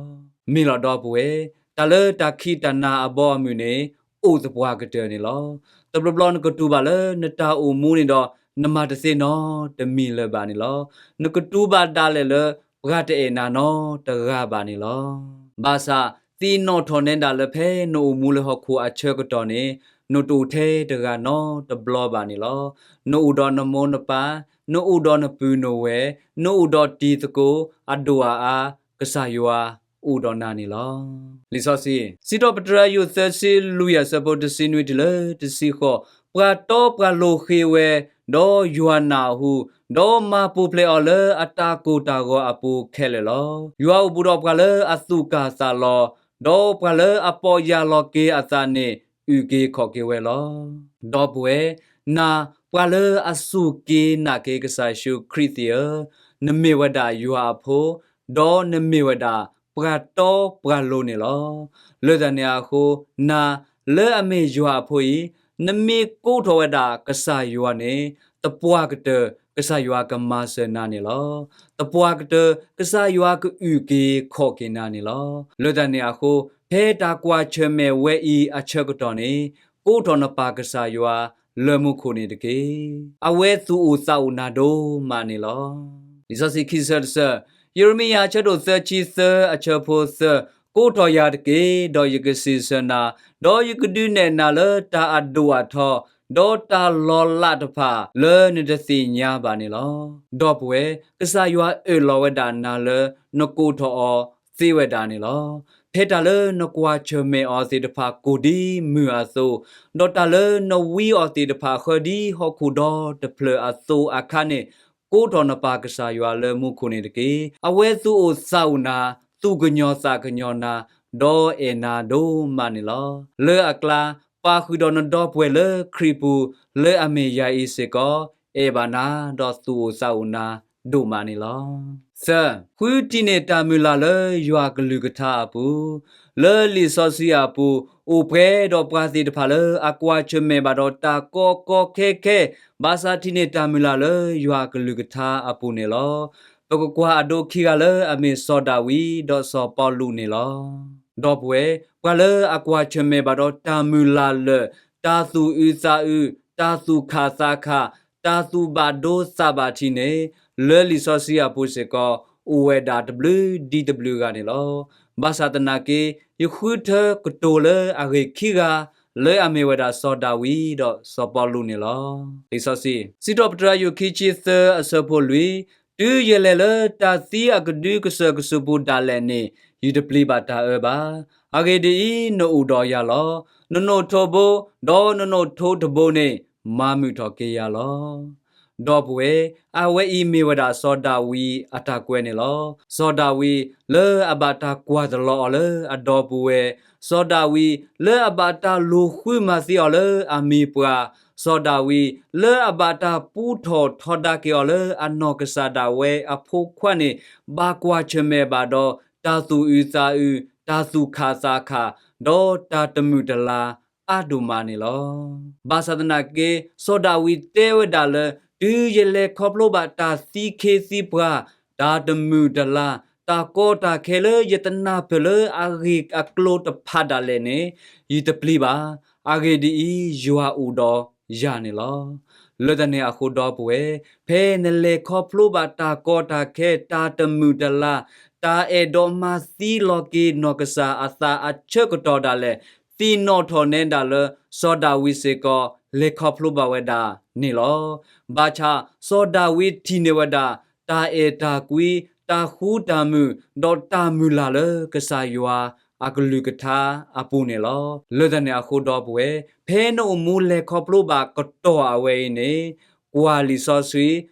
မ့ၢ်လီၤဒီပုၢ်ဝဲၢ်, တၢ်လၢတၢ်ခံးတၢ်နၤအဘီအမုၢ်န့ၣ် အိၣ်သပှၢ်ကတၢၢ်န့ၣ်လီၤ. တဘျီဘျီနကတူၢ်ဘၣ်လၢနတၢ်အိၣ်မူန့ၣ်ဒီး နမၤတသ့နီတမံၤလၢၤဘၣ်န့ၣ်လီၤ. နကတူၢ်ဘၣ်ဒၣ်လဲာ်လၢ ပှၤတအဲၣ်နၤနီတဂၤဘၣ်န့ၣ်လီၤ. ဘၣ်ဆၣ် သ့ၣ်နီၣ်ထီၣ်နဲဒၣ်လၢဖဲနအိၣ်မူလၢဟီၣ်ခိၣ်အဆၢကတီၢ်န့ၣ် နတအိၣ်ထဲတဂၤနီတဘျီဘၣ်န့ၣ်လီၤ. နအိၣ်ဒီးနမိၢ်နပၢ်, နအိၣ်ဒီးနပုၢ်နဝဲၢ်, နအိၣ်ဒီးတံၤသကိး အဒိၣ်အအါ ကစၢ်ယွၤအိၣ်ဒီးနၤန့ၣ်လီၤ. လံာ်စီဆှံ စံးထီၣ်ပတြၢၤယိၤသၢဆံလွံၢ်အဆၢဖိတဆံနွံတုၤလၢတဆံဃိး, ပှၤတီပှၤလိၤဃ့ဝဲ, ဒီးယွၤနၢ်ဟူ, ဒီးမၤပူၤဖျဲးအီၤလၢအတၢ်ကိၢ်တၢ်ဂီၤအပူၤခဲလၢာ်လီၤ. ယွၤအိၣ်ဘူးဒီးပှၤလၢအသူၣ်ကၢ်သးလီၤ, ဒီးပှၤလၢအပီၢ်ယၢ်လီၤက့ၤအသးန့ၣ် အုၣ်က့ၤခီၣ်က့ၤဝဲလီၤ. ဒီပုၢ်ဝဲၢ်, နၤ ပှၤလၢအစူၢ်က့ၤနာ်က့ၤကစၢ်ယ့ၣ်ၡူးခရံာ်သ့ၣ်ဧၢ, နမ့ၢ်ဝဲဒၣ်ယွၤအဖိ, ဒီးနမ့ၢ်ဝဲဒၣ်ပှၤတီပှၤလိၤန့ၣ်လီၤ. လၢတၢ်န့ၣ်အဃိ, နၤ လၢအမ့ၢ်ယွၤအဖိအံၤ, နမ့ၢ်ကိးထီၣ်ဝဲဒၣ်ကစၢ်ယွၤန့ၣ်, သပှၢ်ကတၢၢ် ကစၢ်ယွၤကမၤစၢၤနၤန့ၣ်လီၤ. သပှၢ်ကတၢၢ် ကစၢ်ယွၤကအုၣ်က့ၤခီၣ်က့ၤနၤန့ၣ်လီၤ. လၢတၢ်န့ၣ်အဃိ, ဖဲတၢ်ကွၢ်ဆၢၣ်မဲာ်ဝဲအံၤအဆၢကတီၢ်န့ၣ်, ကိးထီၣ်နပၢ်ကစၢ်ယွၤလၢမူခိၣ်န့ၣ်တက့ၢ်. အဝဲသူၣ်အိၣ်သးအိၣ်နၤဒိၣ်မးန့ၣ်လီၤ. လံာ်စီဆှံခံဆၢတဆၢ, ယံးရမံယၤအဆၢဒိၣ်သၢဆံသၢအဆၢဖိသၢ, ကိးထီၣ်ယၤတက့ၢ်, ဒီးယကစံးဆၢနၤ, ဒီးယကဒုးနဲၣ်နၤလၢတၢ်အဒိၣ်အထီ, ဒီးတၢ်လီၤလးတဖၣ်လၢနတသ့ၣ်ညါဘၣ်န့ၣ်လီၤ. ဒီပုၢ်ဝဲၢ်, ကစၢ်ယွၤအၢၣ်လီၤဝဲဒၣ်နၤလၢနကိးထီၣ်အီၤသ့ဝဲဒၣ်န့ၣ်လီၤ. ဖဲတၢ်လၢနကွၢ်ဆၢၣ်မဲာ်အီၤသ့ၣ်တဖၣ်ကိၢ်ဒ်မုၢ်အသိး, ဒီးတၢ်လၢနဝံအီၤသ့ၣ်တဖၣ်ဃၢဒ်ဟီၣ်ခိၣ်ဒီတဖျၢၣ်အသိးအခါန့ၣ်, ကိးထီၣ်နပၢ်ကစၢ်ယွၤလၢမူခိၣ်န့ၣ်တက့ၢ်. အဝဲသူၣ်အိၣ်သးအိၣ်နၤ, သူၣ်ကညီၤသးကညီၤနၤ, ဒီးအဲၣ်နၤဒိၣ်မးန့ၣ်လီၤ. လၢအကျါ, ပာ်ဃုာ်ဒီးနဒီပုၢ်ဝဲၢ်လၢခရံာ်ပူၤ, လၢအမ့ၢ်ယၤအံၤစ့ၢ်ကီး, အဲၣ်ဘၣ်နၤ, ဒီးသူၣ်အိၣ်သးအိၣ်နၤဒိၣ်မးန့ၣ်လီၤ. သၢ, ဃုထံၣ်န့ၢ်တၢ်မုၢ်လၢ်လၢယွၤကလုၢ်ကထါအပူၤ, လၢလံာ်စီဆှံအပူၤ, အိၣ်ပှဲၤဒီးပှၤသ့ၣ်တဖၣ်လၢအကွၢ်ဆၢၣ်မဲာ်ဘၣ်ဒီးတၢ်ကီကီခဲခဲ, ဘၣ်ဆၣ်ထံၣ်န့ၢ်တၢ်မုၢ်လၢ်လၢယွၤကလုၢ်ကထါအပူၤန့ၣ်လီၤ. ပကကွၢ်အဒိခံဂၤလၢအမ့ၢ်စီၤဒၤဝံးဒီးစီၤပီလူးန့ၣ်လီၤ. ဒီပုၢ်ဝဲၢ်, ပှၤလၢအကွၢ်ဆၢၣ်မဲာ်ဘၣ်ဒီးတၢ်မုၢ်လၢ်လၢာ်, တၢ်သူၣ်အုးသးအုး, တၢ်သူၣ်ခၣ်သးခၣ်, တၢ်သူၣ်ဘၣ်ဒိသးဘၣ်ထံးန့ၣ်, လၢလံာ်စီဆှံအပူၤစ့ၢ်ကီး, အိၣ်ဝဲဒၣ်တဘျုးဒ်တဘျုးဂၤန့ၣ်လီၤ. ဘၣ်ဆၣ်သနာ်က့, ယဃုထၢကတိၤလၢအဂ့ၢ်ခံဂၤ, လၢအမ့ၢ်ဝဲဒၣ်စီၤဒၤဝံးဒီးစီၤပီလူးန့ၣ်လီၤ. လံာ်စီဆှံ, စံးထီၣ်ပတြၢၤယိၤခံဆံသၢအဆၢဖိလွံၢ်, တုၤယလဲၤလၢတၢ်သံအကဒုကစၢၢ်ကစုပူၤဒၣ်လဲာ်န့ၣ်, ယတပျံၤဘၣ်တၢ်အၢဘၣ်. အဂ့ၢ်ဒ်အံၤ, နအိၣ်ဒီးယၤလီၤ. နနိၣ်ထိးဘိ, ဒီးနနိၣ်ထိးတဘိန့ၣ်, မၤမုာ်ထီၣ်က့ၤယၤလီၤ. ဒီပုၢ်ဝဲၢ်, အဝဲအံၤမ့ၢ်ဝဲဒၣ်စီၤဒၤဝံးအတၢ်ကွဲးန့ၣ်လီၤ. စီၤဒၤဝံးလၢအဘၣ်တၢ်ကွၢ်တလီၤအီၤလၢအဒီပုၢ်ဝဲၢ်, စီၤဒၤဝံးလၢအဘၣ်တၢ်လူၤဃုမၤသံအီၤလၢအမံၤပှၢ်, စီၤဒၤဝံးလၢအဘၣ်တၢ်ပူထီၣ်ထီဒါက့ၤအီၤလၢအနီၢ်ကစၢ်ဒၣ်ဝဲအဖိခွါန့ၣ်, ဘၣ်ကွၢ်ဆၢၣ်မဲာ်ဘၣ်ဒီး တၢ်သူၣ်အုးသးအုး, တၢ်သူၣ်ခၣ်သးခၣ်, ဒီးတၢ်တမုာ်တလၤ အါဒိၣ်မးန့ၣ်လီၤ. ဘၣ်ဆၣ်သနာ်က့, စီၤဒၤဝံးတဲဝဲဒၣ်လၢ တုၤယလဲၤခီဖျိဘၣ်တၢ်သံခ့သံပှၤ, တၢ်တမုာ်တလၤ, တၢ်ကီတၢ်ခဲလၢယတနၢ်ပၢၢ်လၢအဂ့ၢ်အကျိၤတဖၣ်ဒၣ်လဲာ်န့ၣ်, ယတပျံၤဘၣ်. အဂ့ၢ်ဒ်အံၤ, ယွၤအိၣ်ဒီးယၤန့ၣ်လီၤ. လၢတၢ်န့ၣ်အဃိဒီပုၢ်ဝဲၢ်, ဖဲနလဲၤခီဖျိဘၣ်တၢ်ကီတၢ်ခဲ, တၢ်တမုာ်တလၤ, တၢ်အဲၣ်ဒိးမၤသံလီၤက့ၤနီၢ်ကစၢ်အသးအဆၢကတီၢ်ဒၣ်လဲာ်, သ့ၣ်နီၣ်ထီၣ်နဲဒၣ်လၢ စီၤဒၤဝံးစ့ၢ်ကီး လဲၤခီဖျိဘၣ်ဝဲဒၣ်န့ၣ်လီၤ. ဘၣ်ဆၣ်စီၤဒၤဝံးထံၣ်န့ၢ်ဝဲဒၣ် တၢ်အဲၣ်တၢ်ကွံ, တၢ်ဃူတၢ်မုာ်, ဒီးတၢ်မုၢ်လၢ်လၢကစၢ်ယွၤအကလုၢ်ကထါအပူၤန့ၣ်လီၤ. လၢတၢ်န့ၣ်အဃိဒီပုၢ်ဝဲၢ်, ဖဲနအိၣ်မူလဲၤခီဖျိဘၣ်ကတီၢ်အဝဲအံၤန့ၣ်, ကွၢ်လံာ်စီ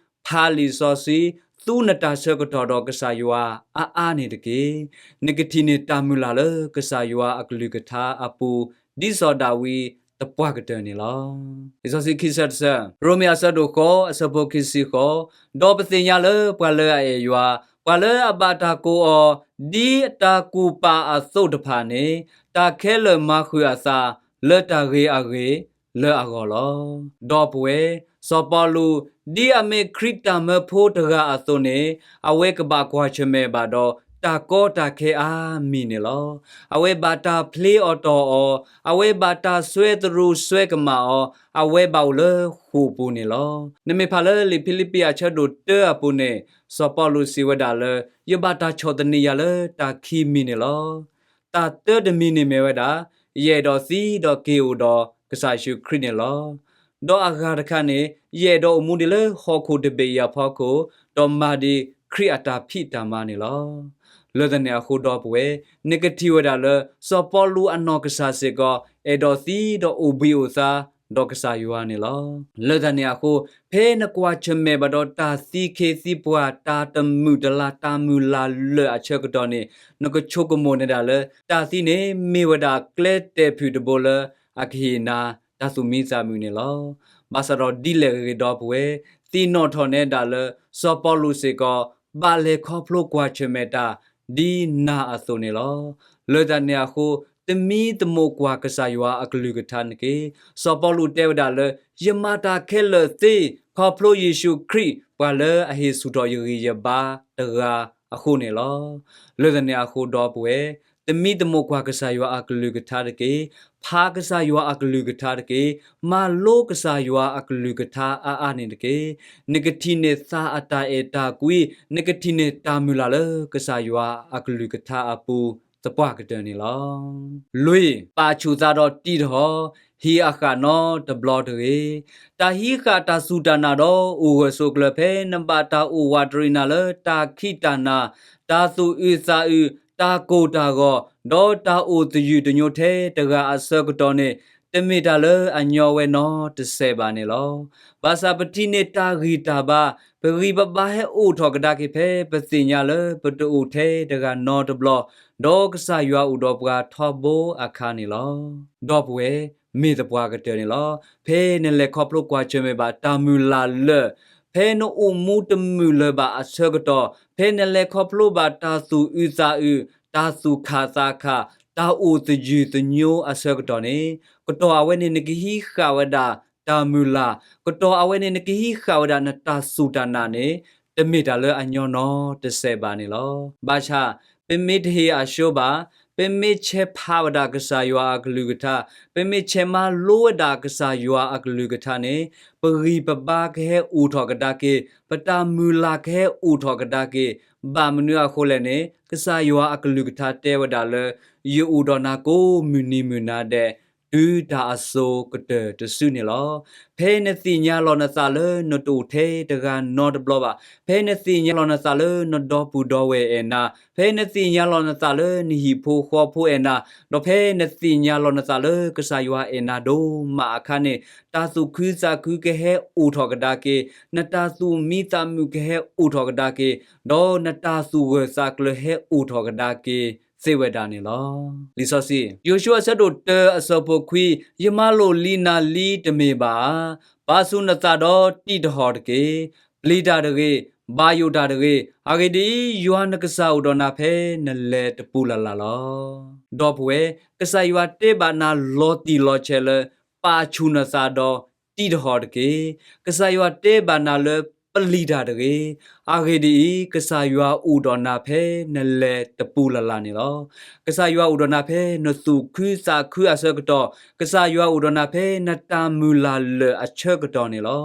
ဆှံ, ဖးလံာ်စီဆှံ, သူနတၢ်ဆၢကတီၢ်ဒီးကစၢ်ယွၤအါအါန့ၣ်တက့ၢ်. နကထံၣ်န့ၢ်တၢ်မုၢ်လၢ်လၢကစၢ်ယွၤအကလုၢ်ကထါအပူၤ, ဒ်စီၤဒၤဝံးသပှၢ်ကတၢၢ်န့ၣ်လီၤ. လံာ်စီဆှံခံဆၢတဆၢ, ရိမ့ၤအဆၢဒိၣ်ဃိး, အဆၢဖိခံဆံဃိး, ဒီးပသ့ၣ်ညါလၢပှၤလၢအအဲၣ်ယွၤ, ပှၤလၢအဘၣ်တၢ်ကိးအီၤ, ဒ်တၢ်ကူၣ်ပာ်အသိးတဖၣ်န့ၣ်, တၢ်ခဲလၢာ်မၤဃုာ်အသးလၢတၢ်ဂ့ၤအဂ့ၢ်လၢအဂီၢ်လီၤ. ဒီပုၢ်ဝဲၢ်, စီၤပီလူး, ဒ်အမ့ၢ်ခရံာ်တၢ်မၢဖိတဂၤအသိးန့ၣ်, အဝဲကဘၣ်ကွၢ်ဆၢၣ်မဲာ်ဘၣ်ဒီး တၢ်ကီတၢ်ခဲအါမံၤန့ၣ်လီၤ. အဝဲဘၣ်တၢ်ဖျ့အီၣ်တီၢ်အီၤ, အဝဲဘၣ်တၢ်စွဲသရူးစွဲကမၣ်အီၤ, အဝဲဘၣ်အိၣ်လၢဃိာ်ပူၤန့ၣ်လီၤ. နမ့ၢ်ဖးလၢလံာ်ဖံလံးပံးအဆၢဒိၣ်တၢအပူၤန့ၣ်, စီၤပီလူးစံးဝဲဒၣ်လၢ ယဘၣ်တၢ်ဆီၣ်သနံးယၤလၢတၢ်ခံမံၤန့ၣ်လီၤ. တၢ်တၢတမံၤန့ၣ်မ့ၢ်ဝဲဒၣ်, ယအဲၣ်ဒိးသံဒီးက့ၤအိၣ်ဒီးကစၢ်ယ့ၣ်ၡူးခရံာ်န့ၣ်လီၤ. ဒီးအဂၤတခါန့ၣ်, ယအဲၣ်ဒိးအိၣ်မူဒံးလၢဟီၣ်ခိၣ်တဘ့ၣ်အံၤအဖီခိၣ်, ဒီးမၤဒံးခရံာ်အတၢ်ဖံးတၢ်မၤန့ၣ်လီၤ. လၢတၢ်န့ၣ်အဃိဒီပုၢ်ဝဲၢ်, နကထံၣ်ဝဲဒၣ်လၢ စီၤပီလူးအနီၢ်ကစၢ်စ့ၢ်ကီး အဲၣ်ဒိးသံဒီးအိၣ်ဘှံးအိၣ်သါ ဒီးကစၢ်ယွၤန့ၣ်လီၤ. လၢတၢ်န့ၣ်အဃိ, ဖဲနကွၢ်ဆၢၣ်မဲာ်ဘၣ်ဒီးတၢ်သံခ့သံပှၢ် တၢ်တမုာ်တလၤ တၢ်မုာ်လၤလၢာ်အဆၢကတီၢ်န့ၣ်, နကဆိကမိၣ်န့ၢ်ဒၣ်လၢ တၢ်သံန့ၣ် မ့ၢ်ဝဲဒၣ်ကျဲတဲာ်ဖုၣ်တဘိလၢ အကဟ့ၣ်နၤ တၢ်သူၣ်မံသးမုာ်န့ၣ်လီၤ. ဘၣ်ဆၣ်ဒီးဒ်လဲၣ်ဂ့ၤဂ့ၤဒီပုၢ်ဝဲၢ်, သ့ၣ်နီၣ်ထီၣ်န့ၢ်ဒၣ်လၢ စီၤပီလူးစ့ၢ်ကီး ဘၣ်လဲၤခီဖျိကွၢ်ဆၢၣ်မဲာ်တၢ် ဒ်နၤအသိးန့ၣ်လီၤ. လၢတၢ်န့ၣ်အဃိ, သမံသမိးကွၢ်ကစၢ်ယွၤအကလုၢ်ကထါတက့ၢ်. စီၤပီလူးတဲဝဲဒၣ်လၢ ယမၤတၢ်ခဲလၢာ်သ့ ခီဖျိယ့ၣ်ၡူးခရံာ် ပှၤလၢအဟ့ၣ်ဆူၣ်ထီၣ်ယဂံၢ်ယဘါတဂၤအဃိန့ၣ်လီၤ. လၢတၢ်န့ၣ်အဃိဒီပုၢ်ဝဲၢ်, သမံသမိးကွၢ်ကစၢ်ယွၤအကလုၢ်ကထါတက့ၢ်. ဖးကစၢ်ယွၤအကလုၢ်ကထါတက့ၢ်. မၤလိကစၢ်ယွၤအကလုၢ်ကထါအါအါန့ၣ်တက့ၢ်. နကထံၣ်န့ၢ်သးအတၢ်အဲၣ်တၢ်ကွံ, နကထံၣ်န့ၢ်တၢ်မုၢ်လၢ်လၢကစၢ်ယွၤအကလုၢ်ကထါအပူၤ သပှၢ်ကတၢၢ်န့ၣ်လီၤ. လွံၢ်, ပာ်ဆူၣ်သးဒီးတံၢ်တဟီၣ်, ဟံးအဃၣ်နီတဘျီတဂ့ၤ. တၢ်ဟံးဃာ်တၢ်စူၢ်တၢ်နာ်ဒီးအိၣ်ဂၢၢ်ဆိးကျၢၤ ဖဲနဘၣ်တၢ်အိၣ်ဝးတရံးနၤလၢတၢ်ခံးတၢ်နၤ, တၢ်သူၣ်အုးသးအုး, တၢ်ကိၢ်တၢ်ဂီၤ, ဒီးတၢ်အိၣ်သယုၢ်သညိထဲတဂၤအဆၢကတီၢ်န့ၣ်, တမ့ၢ်တၢ်လၢအညီဝဲနီတစဲးဘၣ်န့ၣ်လီၤ. ဘၣ်ဆၣ်ပထံၣ်န့ၢ်တၢ်ဂံၢ်တၢ်ဘါ, ပဂံၢ်ပဘါဟဲအိၣ်ထီၣ်ကဒါက့ၤ ဖဲပသ့ၣ်ညါလၢပတအိၣ်ထဲတဂၤနီတဘျီ, ဒီးကစၢ်ယွၤအိၣ်ဒီးပှၤထီဘိအခါန့ၣ်လီၤ. ဒီပုၢ်ဝဲၢ်, မ့ၢ်သပှၢ်ကတၢၢ်န့ၣ်လီၤ. ဖဲနလဲၤခီဖျိကွၢ်ဆၢၣ်မဲာ်ဘၣ်တၢ်မုၢ်လၢ်လၢာ်, ဖဲနအိၣ်မူတမုာ်လၢၤဘၣ်အဆၢကတီၢ်, ဖဲနလဲၤခီဖျိဘၣ်တၢ်သူၣ်အုးသးအုး, တၢ်သူၣ်ခးသးခး, တၢ်အိၣ်သယုၢ်သညိအဆၢကတီၢ်န့ၣ်, ကတီၢ်အဝဲန့ၣ်နကဟံးဃာ်ဝဲဒၣ်တၢ်မုၢ်လၢ်, ကတီၢ်အဝဲန့ၣ်နကဟံးဃာ်ဝဲဒၣ်နတၢ်စူၢ်တၢ်နာ်န့ၣ်, တမ့ၢ်တၢ်လၢအညီနီတစဲးဘၣ်န့ၣ်လီၤ. ဘၣ်ဆၣ်, ပမ့ၢ်တဟ့ၣ်အဆှိဘၣ်, ပမ့ၢ်ဆဲးဖးဝဲဒၣ်ကစၢ်ယွၤအကလုၢ်ကထါ, ပမ့ၢ်ဆဲးမၤလိဝဲဒၣ်ကစၢ်ယွၤအကလုၢ်ကထါန့ၣ်, ပဂံၢ်ပဘါကဟဲအိၣ်ထီၣ်ကဒါက့ၤ, ပတၢ်မုၢ်လၢ်ကဟဲအိၣ်ထီၣ်ကဒါက့ၤ, ဘၣ်မနုၤအဃိလဲၣ်န့ၣ်, ကစၢ်ယွၤအကလုၢ်ကထါတဲဝဲဒၣ်လၢ ယအိၣ်ဒီးနၤကိးမုၢ်နံၤမုၢ်နၤဒဲး, တုၤတၢ်အစိၤကတၢၢ်တစုန့ၣ်လီၤ. ဖဲနသ့ၣ်ညါလီၤနသးလၢနတအိၣ်ထဲတဂၤနီတဘျီဘၣ်, ဖဲနသ့ၣ်ညါလီၤနသးလၢနဒီပုၢ်ဒီဝဲၢ်အဲၣ်နၤ, ဖဲနသ့ၣ်ညါလီၤနသးလၢနဟံၣ်ဖိဃီဖိအဲၣ်နၤ, ဒီးဖဲနသ့ၣ်ညါလီၤနသးလၢကစၢ်ယွၤအဲၣ်နၤဒိၣ်မးအခါန့ၣ်, တၢ်သူၣ်ခုသးခုကဟဲအိၣ်ထီၣ်ကဒါက့ၤ, နတၢ်သူၣ်မံသးမုာ်ကဟဲအိၣ်ထီၣ်ကဒါက့ၤ, ဒီးနတၢ်သူၣ်ဂၢၢ်သးကျၢၤဟဲအိၣ်ထီၣ်ကဒါက့ၤ သ့ဝဲဒၣ်န့ၣ်လီၤ. လံာ်စီဆှံ, ယိၤၡူအဆၢဒိၣ်တၢအဆၢဖိခွံ, ယမၤလိာ်လံနၤလံတမ့ၢ်ဘၣ်ဧါ. ပာ်ဆူၣ်နသးဒီးတံၢ်တဟီၣ်တက့ၢ်. ပျံၤတၢ်တဂ့ၤ, ဘၣ်ယိၣ်တၢ်တဂ့ၤ, အဂ့ၢ်ဒ်အံၤ, ယွၤနကစၢ်အိၣ်ဒီးနၤဖဲနလဲၤတပူၤလၢ်လၢ်လီၤ. ဒီပုၢ်ဝဲၢ်, ကစၢ်ယွၤတဲဘၣ်နၤလီၤတံၢ်လီၤဆဲးလၢ ပာ်ဆူၣ်နသးဒီးတံၢ်တဟီၣ်တက့ၢ်. ကစၢ်ယွၤတဲဘၣ်နၤလၢပျံၤတၢ်တဂ့ၤ. အဂ့ၢ်ဒ်အံၤ, ကစၢ်ယွၤအိၣ်ဒီးနၤဖဲနလဲၤတပူၤလၢ်လၢ်န့ၣ်လီၤ. ကစၢ်ယွၤအိၣ်ဒီးနၤဖဲနသူၣ်ခုသးခုအဆၢကတီၢ်, ကစၢ်ယွၤအိၣ်ဒီးနၤဖဲနတၢ်မုၢ်လၢ်လၢာ်အဆၢကတီၢ်န့ၣ်လီၤ.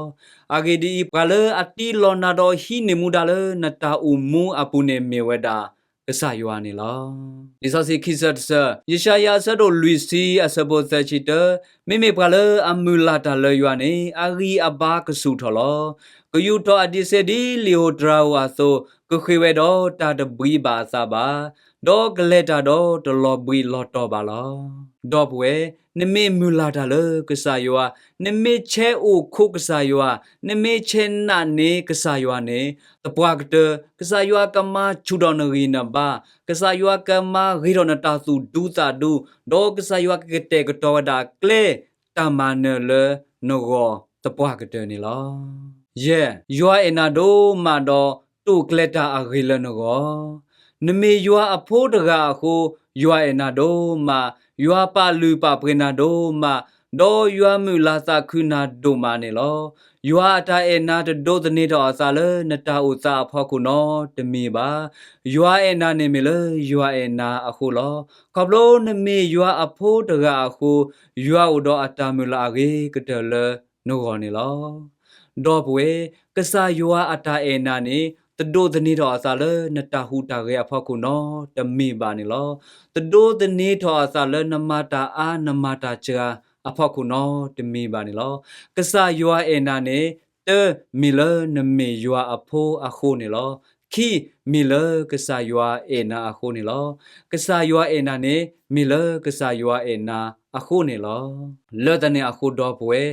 အဂ့ၢ်ဒ်အံၤ, ပှၤလၢအတ့လီၤနၤဒီးဟံးန့ၢ်မူဒါလၢနတၢ်အိၣ်မူအပူၤန့ၣ်မ့ၢ်ဝဲဒၣ် ကစၢ်ယွၤန့ၣ်လီၤ. လံာ်စီဆှံခံဆၢတဆၢ, ယၡါယၤအဆၢဒိၣ်လွံၢ်ဆံအဆၢဖိသၢဆံတၢ, မ့မ့ၢ်ပှၤလၢအမုၢ်လၢ်တၢ်လၢယွၤန့ၣ် အဂံၢ်အဘါကဆူၣ်ထီၣ်လီၤ. ကယူာ်ထီၣ်အဒံးဆှဲဒ်လံာ်ဧိၤတြၤဧိၤအသိး, ကဃ့ၢ်ဝဲဒီးတၢ်တဘှံးဘၣ်အသးဘၣ်, ဒီးကလဲၤတၢ်ဒီးတလီၤဘှံးလီၤတီၤဘၣ်လီၤ. ဒီပုၢ်ဝဲၢ်, နမ့ၢ်မုၢ်လၢ်တၢ်လၢကစၢ်ယွၤ, နမ့ၢ်ဆဲးအိၣ်ခိးကစၢ်ယွၤ, နမ့ၢ်ဆဲးနာ်န့ၢ်ကစၢ်ယွၤန့ၣ်, သပှၢ်ကတၢၢ် ကစၢ်ယွၤကမၤဆူၣ်ထီၣ်နဂံၢ်နဘါ, ကစၢ်ယွၤကမၤဂ့ၤထီၣ်နတၢ်သူၣ်ဒူသးဒူ, ဒီးကစၢ်ယွၤကကတဲာ်ကတီၤဝဲဒၣ်ကျဲတၢ်မၤနၢၤလၢနဂီၢ်သပှၢ်ကတၢၢ်န့ၣ်လီၤ. ယဲၢ်, ယွၤအဲၣ်နၤဒိၣ်မးဒီးတိာ်ကျဲၤတၢ်အဂ့ၤလၢနဂီၢ်. နမ့ၢ်ယွၤအဖိတဂၤအဃိ, ယွၤအဲၣ်နၤဒိၣ်မး, ယွၤပာ်လုၢ်ပာ်ပှ့ၤနၤဒိၣ်မး, ဒီးယွၤမုာ်လၤသးခုနၤဒိၣ်မးန့ၣ်လီၤ. ယွၤအတၢ်အဲၣ်နၤတဒိးသန့ၤထီၣ်အသးလၢနတၢ်အိၣ်သးအဖီခိၣ်နီတမံၤဘၣ်. ယွၤအဲၣ်နၤန့ၣ်မ့ၢ်လၢယွၤအဲၣ်နၤအဃိလီၤ. ခီဖျိနမ့ၢ်ယွၤအဖိတဂၤအဃိ, ယွၤအိၣ်ဒီးအတၢ်မုာ်လၤအဂ့ၤကတၢၢ်လၢနဂီၢ်န့ၣ်လီၤ. ဒီပုၢ်ဝဲၢ်, ကစၢ်ယွၤအတၢ်အဲၣ်နၤန့ၣ် တဒိးသန့ၤထီၣ်အသးလၢနတၢ်ဟူးတၢ်ဂဲၤအဖီခိၣ်နီတမံၤဘၣ်န့ၣ်လီၤ. တဒိးသန့ၤထီၣ်အသးလၢနမၤတၢ်အါနမၤတၢ်စှၤအဖီခိၣ်နီတမံၤဘၣ်န့ၣ်လီၤ. ကစၢ်ယွၤအဲၣ်နၤန့ၣ် တၢ, မ့ၢ်လၢနမ့ၢ်ယွၤအဖိအဃိန့ၣ်လီၤ. ခံ, မ့ၢ်လၢကစၢ်ယွၤအဲၣ်နၤအဃိန့ၣ်လီၤ. ကစၢ်ယွၤအဲၣ်နၤန့ၣ် မ့ၢ်လၢကစၢ်ယွၤအဲၣ်နၤအဃိန့ၣ်လီၤ. လၢတၢ်န့ၣ်အဃိဒီပုၢ်ဝဲၢ်,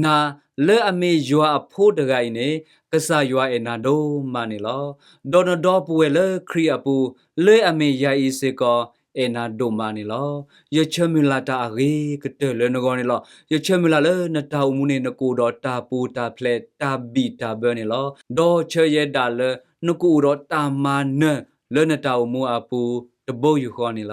နၤလၢအမ့ၢ်ယွၤအဖိတဂၤအံၤန့ၣ် ကစၢ်ယွၤအဲၣ်နၤဒိၣ်မးန့ၣ်လီၤ. ဒီးနဒီပုၢ်ဝဲၢ်လၢခရံာ်အပူၤ လၢအမ့ၢ်ယၤအံၤစ့ၢ်ကီး အဲၣ်နၤဒိၣ်မးန့ၣ်လီၤ. ယဆၢမုၢ်လၢ်တၢ်အဂ့ၤကတၢၢ်လၢနဂီၢ်န့ၣ်လီၤ. ယဆၢမုၢ်လၢ်လၢနတၢ်အိၣ်မူန့ၣ် နကအိၣ်ဒီးတၢ်ပူၤတၢ်ဖျဲးတၢ်ဘံၣ်တၢ်ဘၢန့ၣ်လီၤ. ဒီးဆၢယဲဒၣ်လၢ နကအိၣ်ဒီးတၢ်မၤနၢၤ လၢနတၢ်အိၣ်မူအပူၤတဘိယူၢ်ဃီန့ၣ်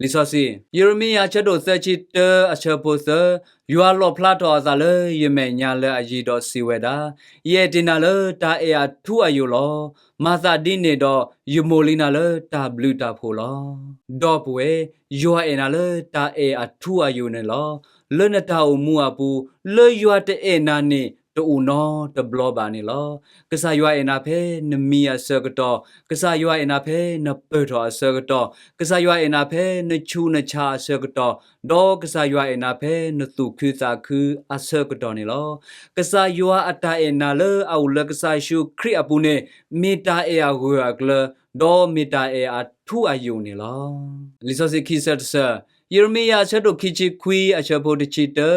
လီၤ. လံာ်စီဆှံ, ယံးရမံယၤအဆၢဒိၣ်သၢဆံတၢအဆၢဖိသၢ, ယွၤလီၣ်ဖျါထီၣ်အသးလၢယမဲာ်ညါလၢအယံၤဒီးစံးဝဲဒၣ်, ယအဲၣ်တ့ၢ်နၤလၢတၢ်အဲၣ်အထူအယိာ်လီၤ. မၤသးဒ်န့ၣ်ဒီး ယမိၢ်လံနၤလၢတၢ်ဘျုးတၢ်ဖှိၣ်လီၤ. ဒီပုၢ်ဝဲၢ်, ယွၤအဲၣ်နၤလၢတၢ်အဲၣ်အထူအယိာ်န့ၣ်လီၤ. လၢနတၢ်အိၣ်မူအပူၤ, လၢယွၤတအဲၣ်နၤန့ၣ် တအိၣ်နီတဘျီဘၣ်န့ၣ်လီၤ. ကစၢ်ယွၤအဲၣ်နၤဖဲနမံအဆၢကတီၢ်, ကစၢ်ယွၤအဲၣ်နၤဖဲနပၢၢ်ထီၣ်အဆၢကတီၢ်, ကစၢ်ယွၤအဲၣ်နၤဖဲနဆူးနဆါအဆၢကတီၢ်, ဒီးကစၢ်ယွၤအဲၣ်နၤဖဲနသူၣ်ခုသးခုအဆၢကတီၢ်န့ၣ်လီၤ. ကစၢ်ယွၤအတၢ်အဲၣ်နၤလၢအအိၣ်လၢကစၢ်ယ့ၣ်ၡူးခရံာ်အပူၤန့ၣ် မ့ၢ်တၢ်အဲၣ်အဂၢၢ်အကျၢၤ, ဒီးမ့ၢ်တၢ်အဲၣ်အထူအယိာ်န့ၣ်လီၤ. လံာ်စီဆှံခံဆၢတဆၢ, ယံးရမံယၤအဆၢဒိၣ်ခံဆံခွံအဆၢဖိတဆံတၢ,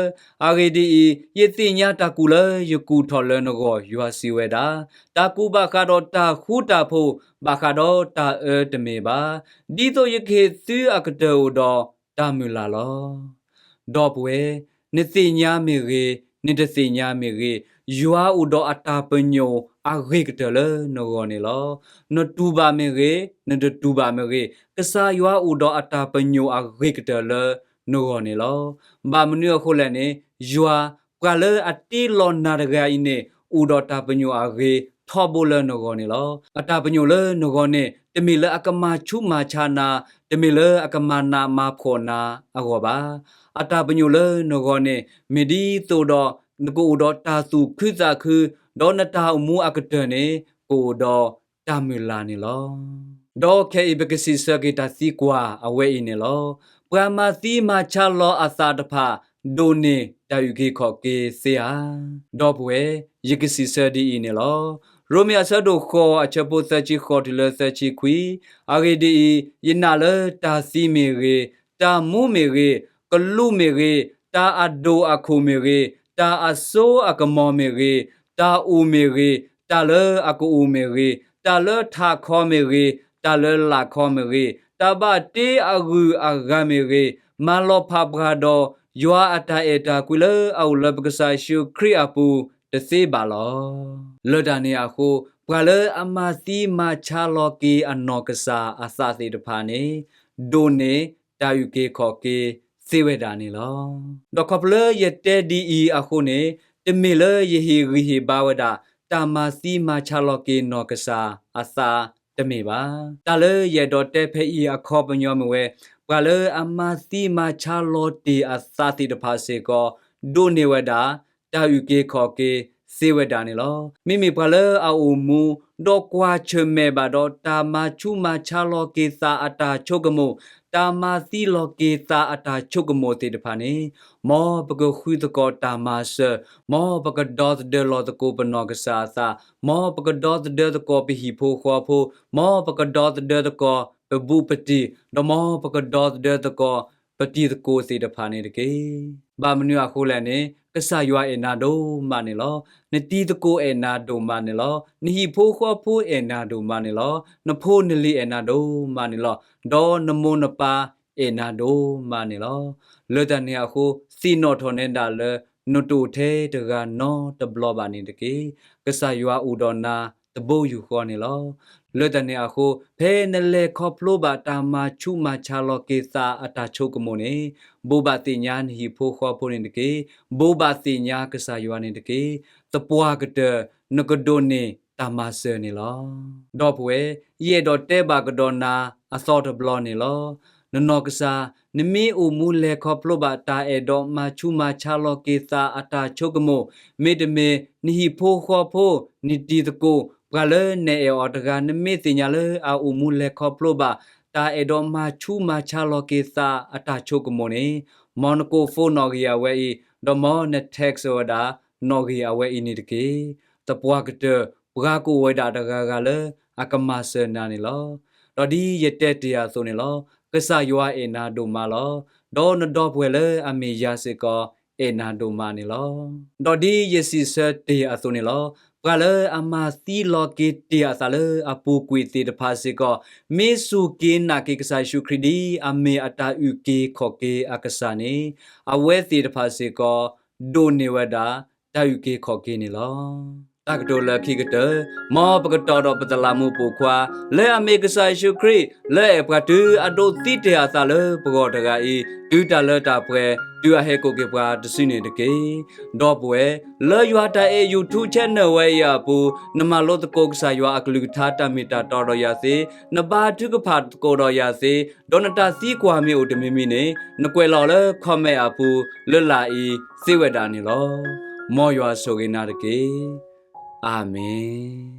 အဂ့ၢ်ဒ်အံၤ, ယသ့ၣ်ညါတၢ်ကူၣ်လၢယကူၣ်ထီၣ်လၢနဂီၢ်, ယွၤစံးဝဲဒၣ်, တၢ်ကူၣ်ဘၣ်ဃးဒီးတၢ်ဃူတၢ်ဖိး, ဘၣ်ဃးဒီးတၢ်အၢတမ့ၢ်ဘၣ်. ဒ်သိးယကဟ့ၣ်သုအကတၢၢ်အိၣ်ဒီးတၢ်မုၢ်လၢ်လီၤ. ဒီပုၢ်ဝဲၢ်, နသ့ၣ်ညါမ့ၢ်ဂ့ၤ, နတသ့ၣ်ညါမ့ၢ်ဂ့ၤ, ယွၤအိၣ်ဒီးအတၢ်ပညိၣ်အဂ့ၤကတၢၢ်လၢနဂီၢ်န့ၣ်လီၤ. နတူၢ်ဘၣ်မ့ၢ်ဂ့ၤ, နတတူၢ်ဘၣ်မ့ၢ်ဂ့ၤ, ကစၢ်ယွၤအိၣ်ဒီးအတၢ်ပညိၣ်အဂ့ၤကတၢၢ်လၢနဂီၢ်န့ၣ်လီၤ. ဘၣ်မနုၤအဃိလဲၣ်န့ၣ်, ယွၤ, ပှၤလၢအတ့လီၤနၤတဂၤအံၤန့ၣ် အိၣ်ဒီးတၢ်ပညိၣ်အဂ့ၤထီဘိလၢနဂီၢ်န့ၣ်လီၤ. အတၢ်ပညိၣ်လၢနဂီၢ်န့ၣ် တမ့ၢ်လၢအကမၤဆူးမၤဆါနၤ, တမ့ၢ်လၢအကမၤနးမၤဖှီၣ်နၤအဂီၢ်ဘၣ်. အတၢ်ပညိၣ်လၢနဂီၢ်န့ၣ် မ့ၢ်ဒ်သိးဒီး နကအိၣ်ဒီးတၢ်သူၣ်ခုသးခု, ဒီးနတၢ်အိၣ်မူအကတၢၢ်န့ၣ် ကအိၣ်ဒီးတၢ်မုၢ်လၢ်န့ၣ်လီၤ. ဒီးခဲအံၤပကစံးဆၢက့ၤတၢ်သံကွၢ်အဝဲအံၤန့ၣ်လီၤ. ပှၤမၤသံမၤဆါလီၤအသးတဖၣ် ဒိးန့ၢ်တၢ်အုၣ်က့ၤခီၣ်က့ၤသ့ဧါ. ဒီပုၢ်ဝဲၢ်, ယကစံးဆၢဒ်အံၤန့ၣ်လီၤ. ရိမ့ၤအဆၢဒိၣ်ဃိးအဆၢဖိသၢဆံဃိးတုၤလၢသၢဆံခွံ, အဂ့ၢ်ဒ်အံၤ, ယနာ်လၢတၢ်သံမ့ၢ်ဂ့ၤ, တၢ်မူမ့ၢ်ဂ့ၤ, ကလူးမ့ၢ်ဂ့ၤ, တၢ်အဒိၣ်အခိၣ်မ့ၢ်ဂ့ၤ, တၢ်အစိအကမီၤမ့ၢ်ဂ့ၤ, တၢ်အိၣ်မ့ၢ်ဂ့ၤ, တၢ်လၢအကအိၣ်မ့ၢ်ဂ့ၤ, တၢ်လၢထးခီမ့ၢ်ဂ့ၤ, တၢ်လၢလာ်ခီမ့ၢ်ဂ့ၤ, တၢ်ဘၣ်တ့အဂုၤအဂၤမ့ၢ်ဂ့ၤ, မၤလီၤဖးပှၤဒီး ယွၤအတၢ်အဲၣ်တၢ်ကွံလၢအအိၣ်လၢပကစၢ်ယ့ၣ်ၡူးခရံာ်အပူၤတသ့ဘၣ်လီၤ. လၢတၢ်န့ၣ်အဃိ, ပှၤလၢအမၤသံမၤဆါလီၤက့ၤအနီၢ်ကစၢ်အသးသ့ၣ်တဖၣ်န့ၣ် ဒိးန့ၢ်တၢ်အုၣ်က့ၤခီၣ်က့ၤသ့ဝဲဒၣ်န့ၣ်လီၤ. ဒီးခီဖျိလၢယတဲဒ်အံၤအဃိန့ၣ်, တမ့ၢ်လၢယဟ့ၣ်ဂံၢ်ဟ့ၣ်ဘါဝဲဒၣ် တၢ်မၤသံမၤဆါလီၤက့ၤနီၢ်ကစၢ်အသးတမ့ၢ်ဘၣ်. တၢ်လၢယအဲၣ်ဒိးတဲဖဲအံၤအခီပညီမ့ၢ်ဝဲ, ပှၤလၢအမၤသံမၤဆါလီၤတ့ၢ်အသးသ့ၣ်တဖၣ်စ့ၢ်ကီး ဒိးန့ၢ်ဝဲဒၣ် တၢ်အုၣ်က့ၤခီၣ်က့ၤသ့ဝဲဒၣ်န့ၣ်လီၤ. မ့မ့ၢ်ပှၤလၢအအိၣ်မူ ဒီးကွၢ်ဆၢၣ်မဲာ်ဘၣ်ဒီး တၢ်မၤဆူးမၤဆါလီၤက့ၤသးအတၢ်ဆိကမိၣ်, တၢ်မၤသံလီၤက့ၤသးအတၢ်ဆိကမိၣ်သ့ၣ်တဖၣ်န့ၣ်, မ်ပကဃုသကိးတၢ်မၤစၢၤ, မ်ပကဒီသဒၢလီၤသကိးပနီၢ်ကစၢ်အသး, မ်ပကဒီသဒၢသကိးပဟံၣ်ဖိဃီဖိ, မ်ပကဒီသဒၢသကိးပဘူးပတံၢ်, ဒီးမ်ပကဒီသဒၢသကိးပတံၤသကိးသ့ၣ်တဖၣ်န့ၣ်တက့ၢ်. ဘၣ်မနုၤအဃိလဲၣ်န့ၣ်, ကစၢ်ယွၤအဲၣ်နၤဒိၣ်မးန့ၣ်လီၤ. နတံၤသကိးအဲၣ်နၤဒိၣ်မးန့ၣ်လီၤ. နဟံၣ်ဖိဃီဖိအဲၣ်နၤဒိၣ်မးန့ၣ်လီၤ. နဖိနလံၤအဲၣ်နၤဒိၣ်မးန့ၣ်လီၤ. ဒီးနမိၢ်နပၢ်အဲၣ်နၤဒိၣ်မးန့ၣ်လီၤ. လၢတၢ်န့ၣ်အဃိ, သ့ၣ်နီၣ်ထီၣ်နဲဒၣ်လၢ နတအိၣ်ထဲတဂၤနီတဘျီဘၣ်န့ၣ်တက့ၢ်. ကစၢ်ယွၤအိၣ်ဒီးနၤတဘိယူၢ်ဃီန့ၣ်လီၤ. လၢတၢ်န့ၣ်အဃိ, ဖဲနလဲၤခီဖျိဘၣ်တၢ်မၤဆူးမၤဆါလီၤက့ၤသးအတၢ်ဆိကမိၣ်န့ၣ်, ဘိးဘၣ်သ့ၣ်ညါနဟံၣ်ဖိဃီဖိန့ၣ်တက့ၢ်. ဘိးဘၣ်သ့ၣ်ညါကစၢ်ယွၤန့ၣ်တက့ၢ်. သပှၢ်ကတၢၢ် နကဒိးန့ၢ်တၢ်မၤစၢၤန့ၣ်လီၤ. ဒီပုၢ်ဝဲၢ်, ယအဲၣ်ဒိးတဲဘၣ်ကဒီးနၤအသီတဘျီန့ၣ်လီၤ. နနီၢ်ကစၢ်, နမ့ၢ်အိၣ်မူလဲၤခီဖျိဘၣ်တၢ်အဲၣ်ဒိးမၤဆူးမၤဆါလီၤက့ၤသးအတၢ်ဆိကမိၣ်, မ့တမ့ၢ် နဟံၣ်ဖိဃီဖိ, နတံၤသကိး, ပှၤလၢနအဲၣ်အီၤတဂၤ နမ့ၢ်သ့ၣ်ညါလၢအအိၣ်မူလဲၤခီဖျိဘၣ် တၢ်အဲၣ်ဒိးမၤဆူးမၤဆါလီၤက့ၤသးအတၢ်ဆိကမိၣ်န့ၣ်, မ်နကိး phone နီၣ်ဂံၢ်အဝဲအံၤ, ဒီးမ်န text ဝဲဒၣ် နီၣ်ဂံၢ်အဝဲအံၤန့ၣ်တက့ၢ်. သပှၢ်ကတၢၢ် ပှၤကအိၣ်ဝဲဒၣ်တဂၤဂၤလၢအကမၤစၢၤနၤန့ၣ်လီၤ. ဒီးဒ်ယတဲတ့ၢ်အသိးန့ၣ်လီၤ. ကစၢ်ယွၤအဲၣ်နၤဒိၣ်မးလီၤ. ဒီးနဒီပုၢ်ဝဲၢ်လၢအမ့ၢ်ယၤစ့ၢ်ကီး အဲၣ်နၤဒိၣ်မးန့ၣ်လီၤ. ဒီးဒ်ယစံးဆၢတ့ၢ်အသိးန့ၣ်လီၤ. ပှၤလၢအမၤသံလီၤက့ၤတ့ၢ်အသးလၢအပူၤကွံာ်သ့ၣ်တဖၣ်စ့ၢ်ကီး, မ့ၢ်စူၢ်က့ၤနာ်က့ၤကစၢ်ယ့ၣ်ၡူးခရံာ်ဒ်အမ့ၢ်အတၢ်အုၣ်က့ၤခီၣ်က့ၤအကစၢ်န့ၣ်, အဝဲသ့ၣ်တဖၣ်စ့ၢ်ကီး ဒိးန့ၢ်ဝဲဒၣ် တၢ်အုၣ်က့ၤခီၣ်က့ၤန့ၣ်လီၤ. တၢ်ကတိၤလၢခံကတၢၢ်, မ်ပကတီၤဒီးပသလးမူးပိာ်ခွါ လၢအမ့ၢ်ကစၢ်ယ့ၣ်ၡူးခရံာ် လၢအအဲၣ်ပှၤတုၤအဒိးသံတ့ၢ်အသးလၢပဂီၢ်တဂၤအံၤ, တုၤတၢ်လၢတၢ်ပှဲၤ, တုၤအဟဲကိးက့ၤပှၤတစုန့ၣ်တက့ၢ်. ဒီပုၢ်ဝဲၢ်, လၢယွၤတၢ်အဲၣ် YouTube channel ဝဲအံၤအပူၤ, နမၤလိသကိးကစၢ်ယွၤအကလုၢ်ကထါတၢ်မ့ၢ်တၢ်တီဒီးယၤသ့, နဘါထုကဖၣ်သကိးဒီးယၤသ့, ဒီးနတၢ်သံကွၢ်မ့ၢ်အိၣ်တမံၤမံၤန့ၣ်, နကွဲးလီၤလၢ comment အပူၤ လၢလာ်အံၤသ့ဝဲဒၣ်န့ၣ်လီၤ. မ်ယွၤဆိၣ်ဂ့ၤနၤတက့ၢ်. အၤမ့ၣ်.